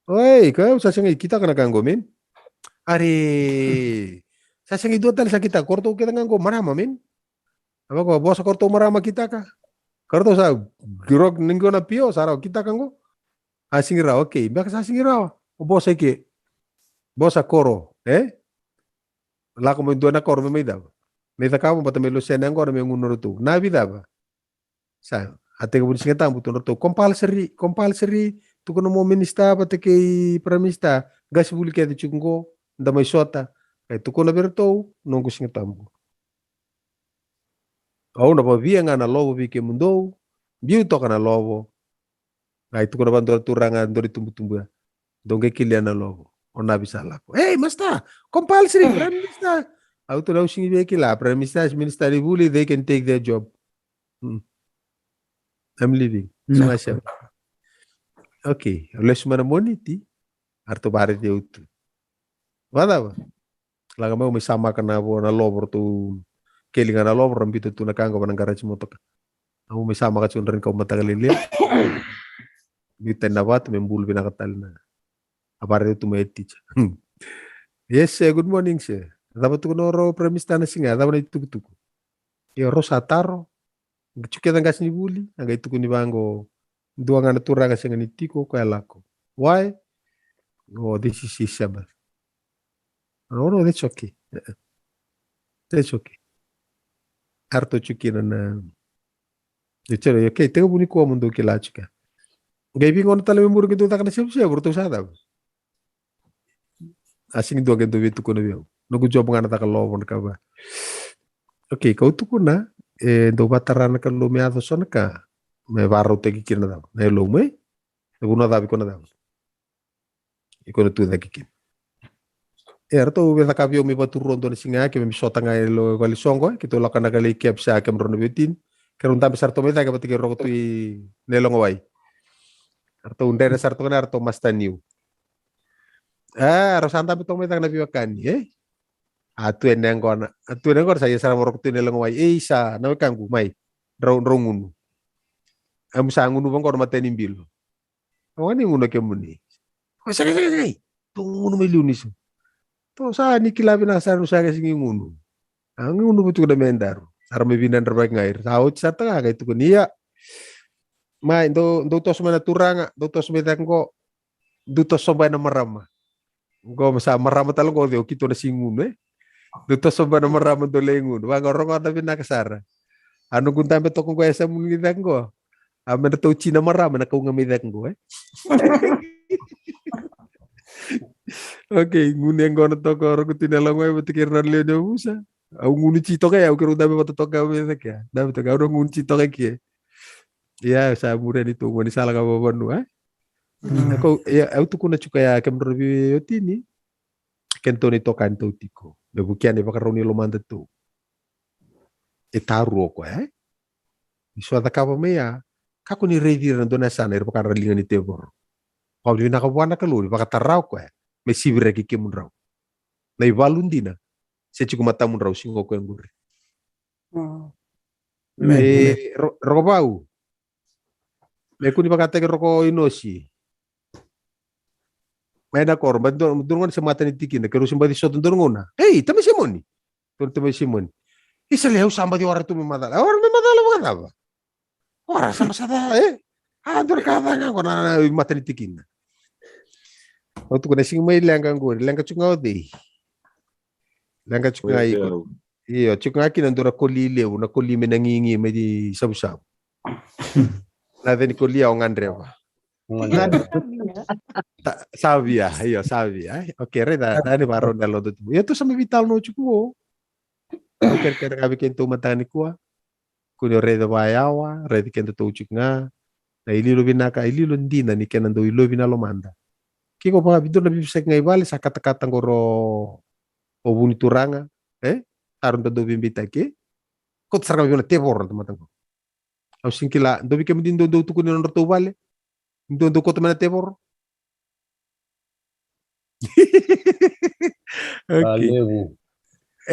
Oi, ka au sa sega ni kitaka na ka qo, man. Are, sa sega ni dua tale sa kitaka, ko ratou kece ga qo marama, man. A vaka, vosa ko ratou marama kitaka. Ka ratou sa qirok ni qo na P O, sa rawa kitaka qo. A sigi rawa, okay. Beka sa sigi rawa. O vosa i ke. Vosa koro, e? Lako mai dua na koro me mai cava? Me cakava vata me losena qo na me gunu ratou. Na vi cava? Sa, a tekivu ni Siga Tabu tu na ratou. Compulsory, compulsory. Tukuna mo Minister vata kei Prime Minister. Qase vuli kece tiko qo. Da mai sota. E tukuna vei ratou, noqu Siga Tabu. Au na vavia ga na lovo vei kemudou, biu toka na lovo. Qai tukuna vadua na turaga dua na itubutubu ya. Dou qai kelia na lovo. O Navi sa lako. Ei, Master, compulsory, Prime Minister. Au tu na usigi vei kila, Prime Minister, Minister ni vuli, they can take their job. Hmm. I'm leaving. So I said, okay, lesu mai na Moniti, a ratou vareti au tu. Vacava? Laga mai au mai samaka na vo na lovo ratou keli ga na lovo ra bita tu na ka qo va na garaji motoka. Au mai samaka tu na rani kau mataka lele. Bita na vatu me bulu vinaka tale na. A vare tu mai e teacher. Yes, sir. Good morning, sir. Cava tukuna o rau Prime Minister na siga, cava na itukutuku? Io, rau sa taro. Qai tiko kece qase ni vuli, a qai tukuni vaqo, dua ga na turaga sega ni tiko, koya lako. Why? Oh, this is his Sabbath. Oh, no, that's okay. That's okay. A ratou tiko kina na. That's okay. Tekivu nikua mo dou kila tiko. Qai vei gona tale me muri qai dou caka na sevusevu, ratou sa cava. A sigi dua qai dau veitukuna vei au. Noqu job ga na caka lovo na ka va. Okay, kau tukuna, e dau vatara na Kalou me yaco so na ka me varautaki kina na cava? Na yalomu, e? Na vanua cava iko na cava? Iko na tu cake kina. E, ratou via caka vei au me vaturua dua na siga ya, keimami sota ga e lo vale soqo, e, keitou lako na kalei capture, keimami rau na veiwatini. Keirau dabe sara toka mai cake vata kei Roko Tui Nailogowai. Ratou dredre sara toka na ratou master niu. A, rau sa dabe toka mai cake na veiwekani, e? A tu e na yaqona, a tu e na yaqona sa ia sara mo Roko Tui Nailogowai. Ei sa, na wekaqu mai. Drau, drau gunu. Au sa gunu vaqo na matai ni bilo. Au ga ni gunu kemuni. Oi, sega, sega, sega. Tou gunu mai liu ni sa. Tou sa ni kila vinaka sara ni sa qai sigi gunu. A gunu vutuka na me daru. Sara mai vinadra vaki ga ira. Sa oti sara ta ga qai tukuni ia. Mai, dou, dou toso mai na turaga, dou toso mai cake qo. Dou toso mai na marama. Qo sa marama tale qo, o keitou na sigi gunu, e? Dou toso mai na marama, dou lai gunu. Vaqo rogoca vinaka sara. A noqu dabe toka qo e sa muni cake qo. A me na tau tina marama na kau ga mai cake qo, e? Okay, gunu e qo na toka o Roko Tui Nailogowai vata kei ira na lewe ni yavusa. Au gunu ti toka ya, au keirau dabe vata toka mai cake ya. Dabe toka, au na gunu ti toka ke. Ia, sa muria ni tou goni sala ka vavanua, e? Mm. Kau, ia, au tukuna tiko ya, kemudrau na veiwatini, kedatou na itokani tou tiko. Me vukea na ivakarau ni lomadatou. E tarua o koya, e? Ni so a cakava mai ya, kakua ni raici ira na dua na yasana, ira vaka na liga ni tevoro. Vakavinavinaka vua na Kalou ni vakatara o koya me siviraki kemudrau na ivalu dina se tiko matamudrau siga o koya qori. Mm. Me ro- Rokovau, me kua ni vakataki Roko Inosi. Mai na koro, ba dua dua na gauna se matanitikina, keirau se baci sota dua na gauna. Ei, Tamai Simoni. Dua na Tamai Simoni. Isa, le au sa baci wara tu me macala. Wara me macala vakacava? Wara sa macala, e? A, dua na ka ca ga qo na matanitikina. Au tukuna, sigi mai leqa qori, leqa tiko ga o cei? Leqa tiko ga iko. Io, tiko ga kina dua na koli levu, na koli me na gigi mai di savusavu. Na ceni koli au gadreva. Sa via, io, sa via. Okei, raica, na ni varau na lodo tu. Io, tu sa me vitalo no tiko. Au kerekere ga vei kedatou mataka nikua. Kua ni o raica vayawa, raici kedatou tiko ga. Na ililo vinaka, ililo dina ni kena dau ilovi na lomada. Ke ko vakavidua na vivisa ki ga i vale, sa katakata qoro o vu ni turaga, e? Sa rau dau veibeitaki, e? Ko tu sara ga vei na tevoro na tamata qo. Au sigi kila, dou vei kemudou dou tukuni na nodratou vale. Dou dou koto mai na tevoro. Okei.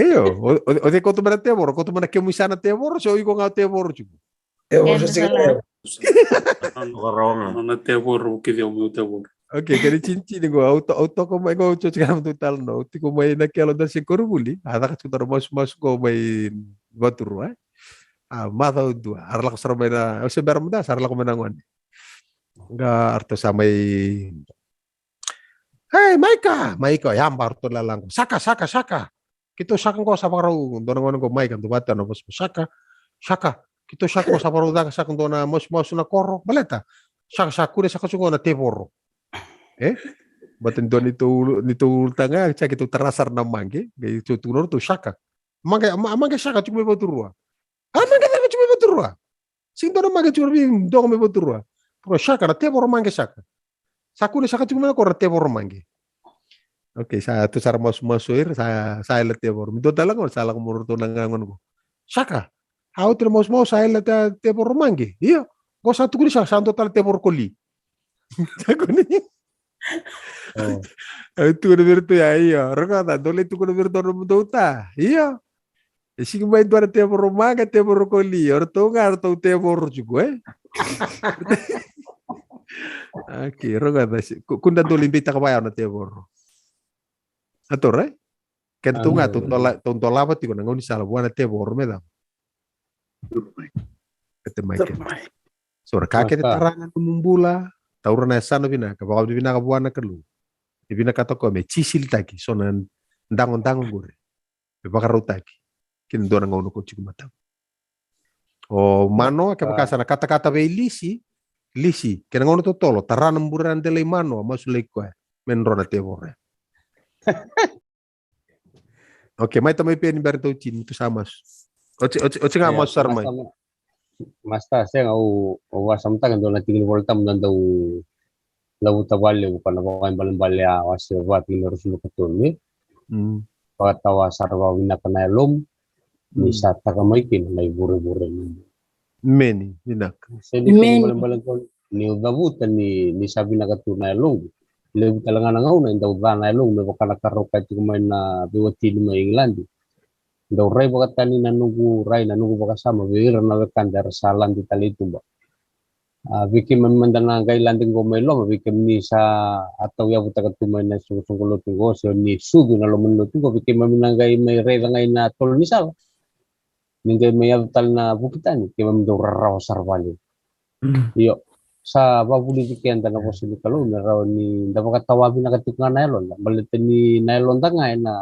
Io, o cei koto mai na tevoro, koto mai na kemu isa na tevoro, se o iko ga o tevoro tiko. Tevoro se sega. Na tevoro, o kece o meu tevoro. Okei, kena tinitini qo, au toka mai qo, au tiko na mutu talo no, au tiko mai na kelo da se koronivuli, a caka tiko taro masumasu qo mai Vaturua. A maca au dua, a ra lako sara mai na, au se bera mada, sa ra lako mai na gone. Ga arto sa mai Ei, Maika, Maika, yaba ratou lalaga. Saka, saka, saka. Keitou saka qo sa vakarau, dua na gone qo Maika, dua vata na vosa, saka, saka. Keitou saka qo sa vakarau caka saka dua na masumasu na koro, baleta. Saka, sa kune saka tu qo na tevoro. E? Baleta ni dua ni tou, ni tou ulutaga, sa keitou tara sara na maqe, qai tou tukuna ratou saka. Maqe, maqe saka tiko mai Vaturua. A maqe caka tiko mai Vaturua. Sigi dua na maqe tiko na vei dogo me Vaturua. Tukuna saka na tevoro maqe saka. Sa kune saka tiko mai na koro na tevoro maqe. Okei, sa tu sara masumasu ira, sa, sa yala tevoro. Me dua tale gone, sa lako mo ratou na gagone qo. Saka, a oti na masumasu sa yala tevoro maqe. Io, qo sa tukuni saka, sa dua tale tevoro koli. Sa kuni. Au tukuna vei ratou ya, io. Rogoca, dou lai tukuna vei ratou na mudou ta. Io. E sigi mai dua na tevoro maqe, tevoro koli, o ratou ga, o ratou tevoro tiko, e? Okei, rogoca, kua ni da dou lai beitaka vaya na tevoro. A tora, e? Keda tou ga, tou dolava tiko na gaunisala vua na tevoro me cava? Kete mai keda. So ra ka kece tara na nomu bula, taura na yasana vinaka, vakavinavinaka vua na Kalou. E vinakata koya me tisilitaki so na dagodago qori. Me vakarautaki kina dua na gauna ko tiko matau. O manoa kevaka sa na katakata vei lisi, lisi kena gauna totolo, tara na bure na delai manoa, masulaki koya me dro na tevoro. Okei, mai tamai peni bera tou tini, tou sa masu. Oti, oti, oti ga masu sara mai. Masta, sega, au, au vakasamataka dua na tiki ni Volatabu na dau cavuta vakalevu ka na vakaibalebale a wase va tikina ruasagavulu ka tolu, e? Vakatawa sara vakavinaka na yalomu ni sa taka mai kina na ivurevure. Meni, vinaka. Sega ni kena ibalebale qo niu cavuta ni, ni sa vinaka tu na yaloqu. Levu tale ga na gauna e dau ca na yaloqu me vaka na karau ka tiko mai na veiwatini mai Igiladi. Dau rai vakatani na noqu rai, na noqu vakasama vei ira na wekada era sa lade tale i tuba. A, vei keimami mada na qai lade qo mai loma, vei kemuni sa a tauyavutaka tu mai na isoqosoqo lotu qo, se ni sucu na loma ni lotu qo, vei keimami na qai mai raica ga i na tolo ni sala. Ni qai mai yaco tale na vuki tani, keimami dau rarawa sara vakalevu. Io, sa vakavulici keda na vosa ni Kalou me rawa ni da vakatawa vinaka tiko ga na yaloda, baleta ni na yaloda ga ena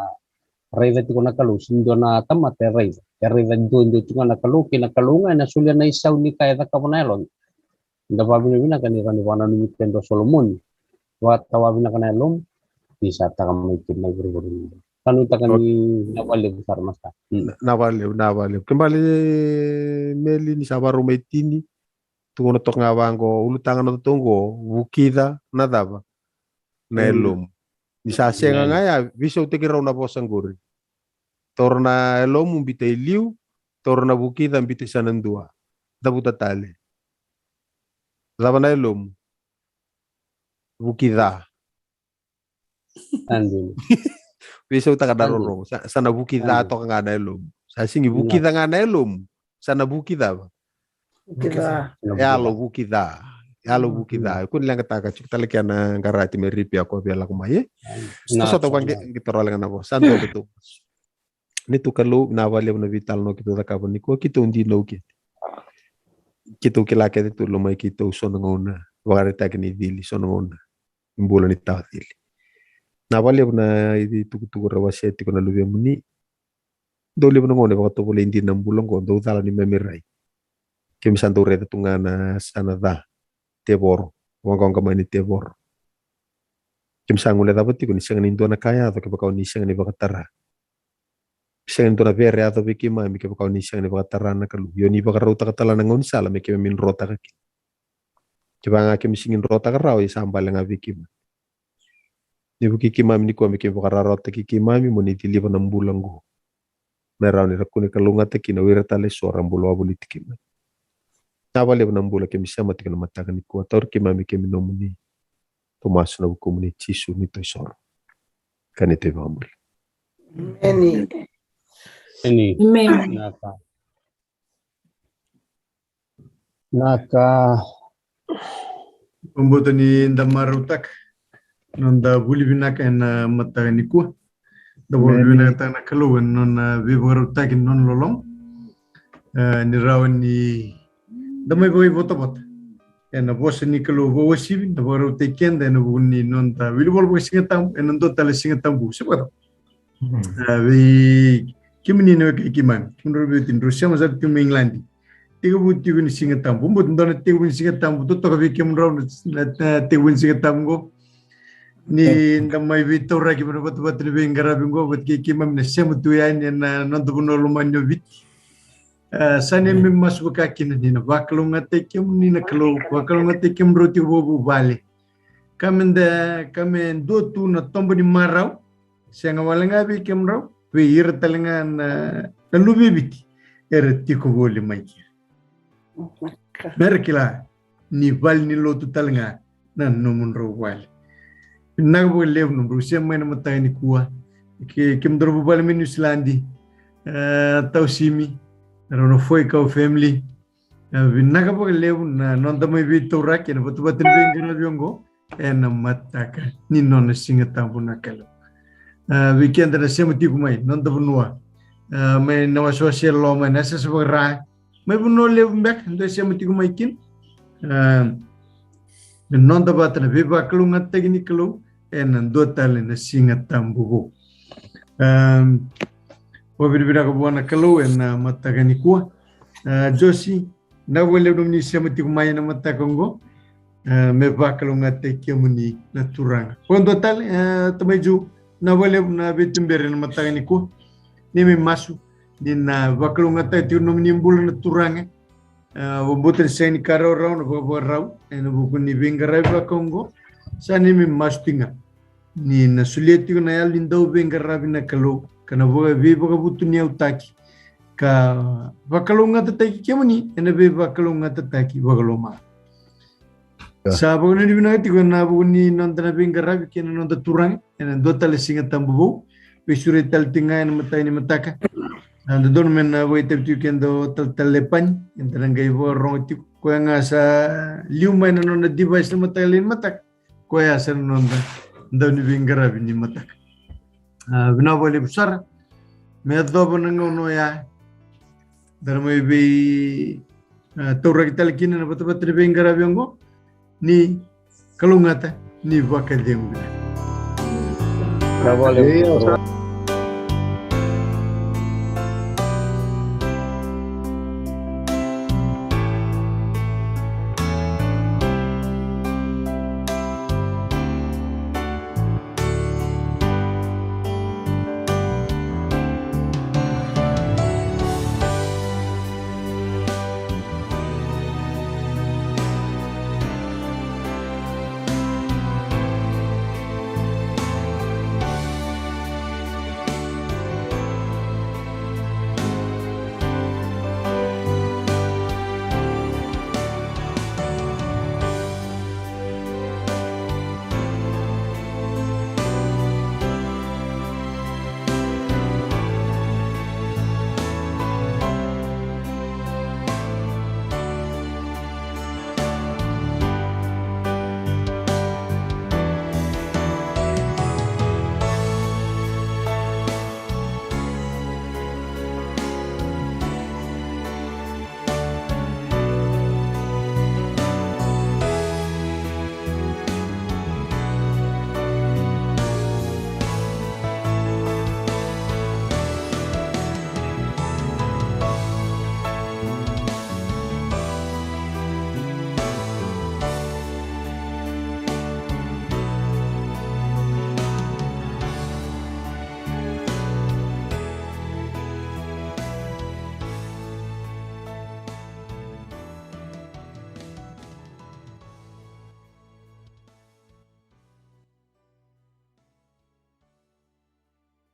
raica tiko na Kalou, sega ni dua na tamata e raica. E raica duadua tiko ga na Kalou, kei na Kalou ga ena solia na isau ni ka e cakava na yaloda. Da vakavinavinaka ni rawa ni vakananumi keda o Solomoni. Vakatawa vinaka na yalomu, ni sa taka mai kina na ivurevure ni. Sa nuitaka ni na vakalevu sara, Masta. Na vakalevu, na vakalevu. Ke bale, Meli, ni sa varau mai tini, tukuna toka ga vaqo, ulutaga na totoqo, vukica na cava? Na yalomu. Ni sa sega ga ya, veisautaki rau na vosa qori. Taura na yalomu, bita i liu, taura na vukica, bita i sana dua. Cavuta tale. Cava na yalomu? Vuki ca. Veisau taka na rorogo. Sa na vuki ca toka ga na yalomu. Sa sigi vuki ca ga na yalomu. Sa na vuki cava? Vuki ca. Yalo vuki ca. Yalo vuki ca. Kua ni leqataka, tiko tale kena qara ti me ripi a ko via lako mai e. Sota vaqe, qi toro leqa na vo. Sa dua tu. Ni tu Kalou, na valevu na veitalanoa keitou cakava nikua, keitou dinau kece. Keitou kila kece tu lomai keitou so na gauna vakaraitaki ni cili so na gauna. Bula ni tawa cili. Na valevu na itukutuku ra wasea tiko na luvemuni. Dau levu na gauna e vakatovolei dina na bula oqo, dau cala ni mami rai. Kemi sa dau raica tu ga na sana ca, tevoro, waqawaqa mai ni tevoro. Kemi sa gule cava tiko ni sega ni dua na ka yaco kevaka o ni sega ni vakatara. Sega ni dua na vere yaco vei keimami kevaka o ni sega ni vakatara na Kalou. Io ni vakarautaka tala na gaunisala me keimami drotaka kina. Kevaka ga kemi sigi drotaka rawa, ia sa bale ga vei keimami. Ni vuki keimami nikua me kemi vakararawataki keimami mo ni ciliva na bula oqo. Me rawa ni ra kune kalougata kina o ira tale eso ra bula wavoliti keimami. Na valevu na bula kemi sema tiko na mataka nikua, tauri keimami kemi nomuni. Tou masu na vukumuni Jisu ni tou isoro. Ka ni tou ivakabula. Emeni. Emeni. Emeni. Naka. Naka. Au bauta ni da marautaka noda vuli vinaka ena mataka nikua. Da vuli vinakataka na Kalou ena nona veivakarautaki na nona loloma. E, ni rawa ni da mai vakaivotavota ena vosa ni Kalou vakauasivi, da vakarautaki keda ena vuku ni noda wili vola vakasigatabu ena dua tale Sigatabu. Se vakatau. A, vei kemuni na wekai keimami, kemudrau veiwatini drau sema sara tiko mai Igiladi. Tekivu tiko ni Sigatabu, bau dua na tekivu ni Sigatabu totoka vei kemudrau na, na, na tekivu ni Sigatabu oqo. Ni da mai veitauraki mai na vatavata ni veiqaravi oqo vata kei keimami na sema tu yani ena noda vanua lomani o Viti. A, sa neimami masu vaka kina ni na vakalougatataki kemuni na Kalou, vakalougatataki kemudrau tiko vakavuvale. Ka me da, ka me dua tu na toba ni marau, sega wale ga vei kemudrau, vei ira tale ga na, na luve i Viti era tiko voli mai kina. Me ra kila ni vale ni lotu tale ga na nomudrau vale. Vinaka vakalevu nomudrau sema mai na mataka nikua. Ke, kemudrau vuvale mai Niusiladi, e, Tausimi, rau na Foikau family. E, vinaka vakalevu na noda mai veitauraki ena vatavata ni veiqaravi oqo ena mataka ni nona Sigatabu na Kalou. E, vei keda na sema tiko mai noda vanua, e, mai na wasewase e loma, ena yasayasa vakaRa, mai vanua levu beka dau sema tiko mai kina. E, me noda vata na veivakalougatataki ni Kalou ena dua tale na Sigatabu vou. E, vakavinavinaka vua na Kalou ena mataka nikua. E, Josi, vinaka vakalevu nomuni sema tiko mai ena mataka oqo. E, me vakalougatataki kemuni na Turaga. Vakadua tale, e, tamai Ju, vinaka vakalevu na veituberi ena mataka nikua. Neimami masu ni na vakalougatataki tiko nomuni bula na Turaga. E, au vakabauta ni sega ni ka rawarawa na vakavakarau ena vuku ni veiqaravi vaka oqo. Sa neimami masu tiko ga ni na solia tiko na yalo ni dauveiqaravi na Kalou ka na vaka, veivakavutuniyautaki ka vakalougatataki kemuni ena veivakalougatataki vakaloma. Sa vakanuinui vinaka tiko ena vuku ni noda na veiqaravi kei na noda Turaga ena dua tale Sigatabu vou. Veisureti tale tiko ga ena imatai ni mataka. A, dodonu me na vakaitavi tiko keda o talatala Lepani, eda na qai vakarorogo tiko. Koya ga sa liu mai na nona device na mataka lailai ni mataka, koya sa na noda dauniveiqaravi ni mataka. A, vinaka vakalevu sara. Me yacova na gauna oya, da na mai vei, a, tauraki tale kina na vatavata ni veiqaravi oqo. Ni kalougata, ni vakacegu vinaka.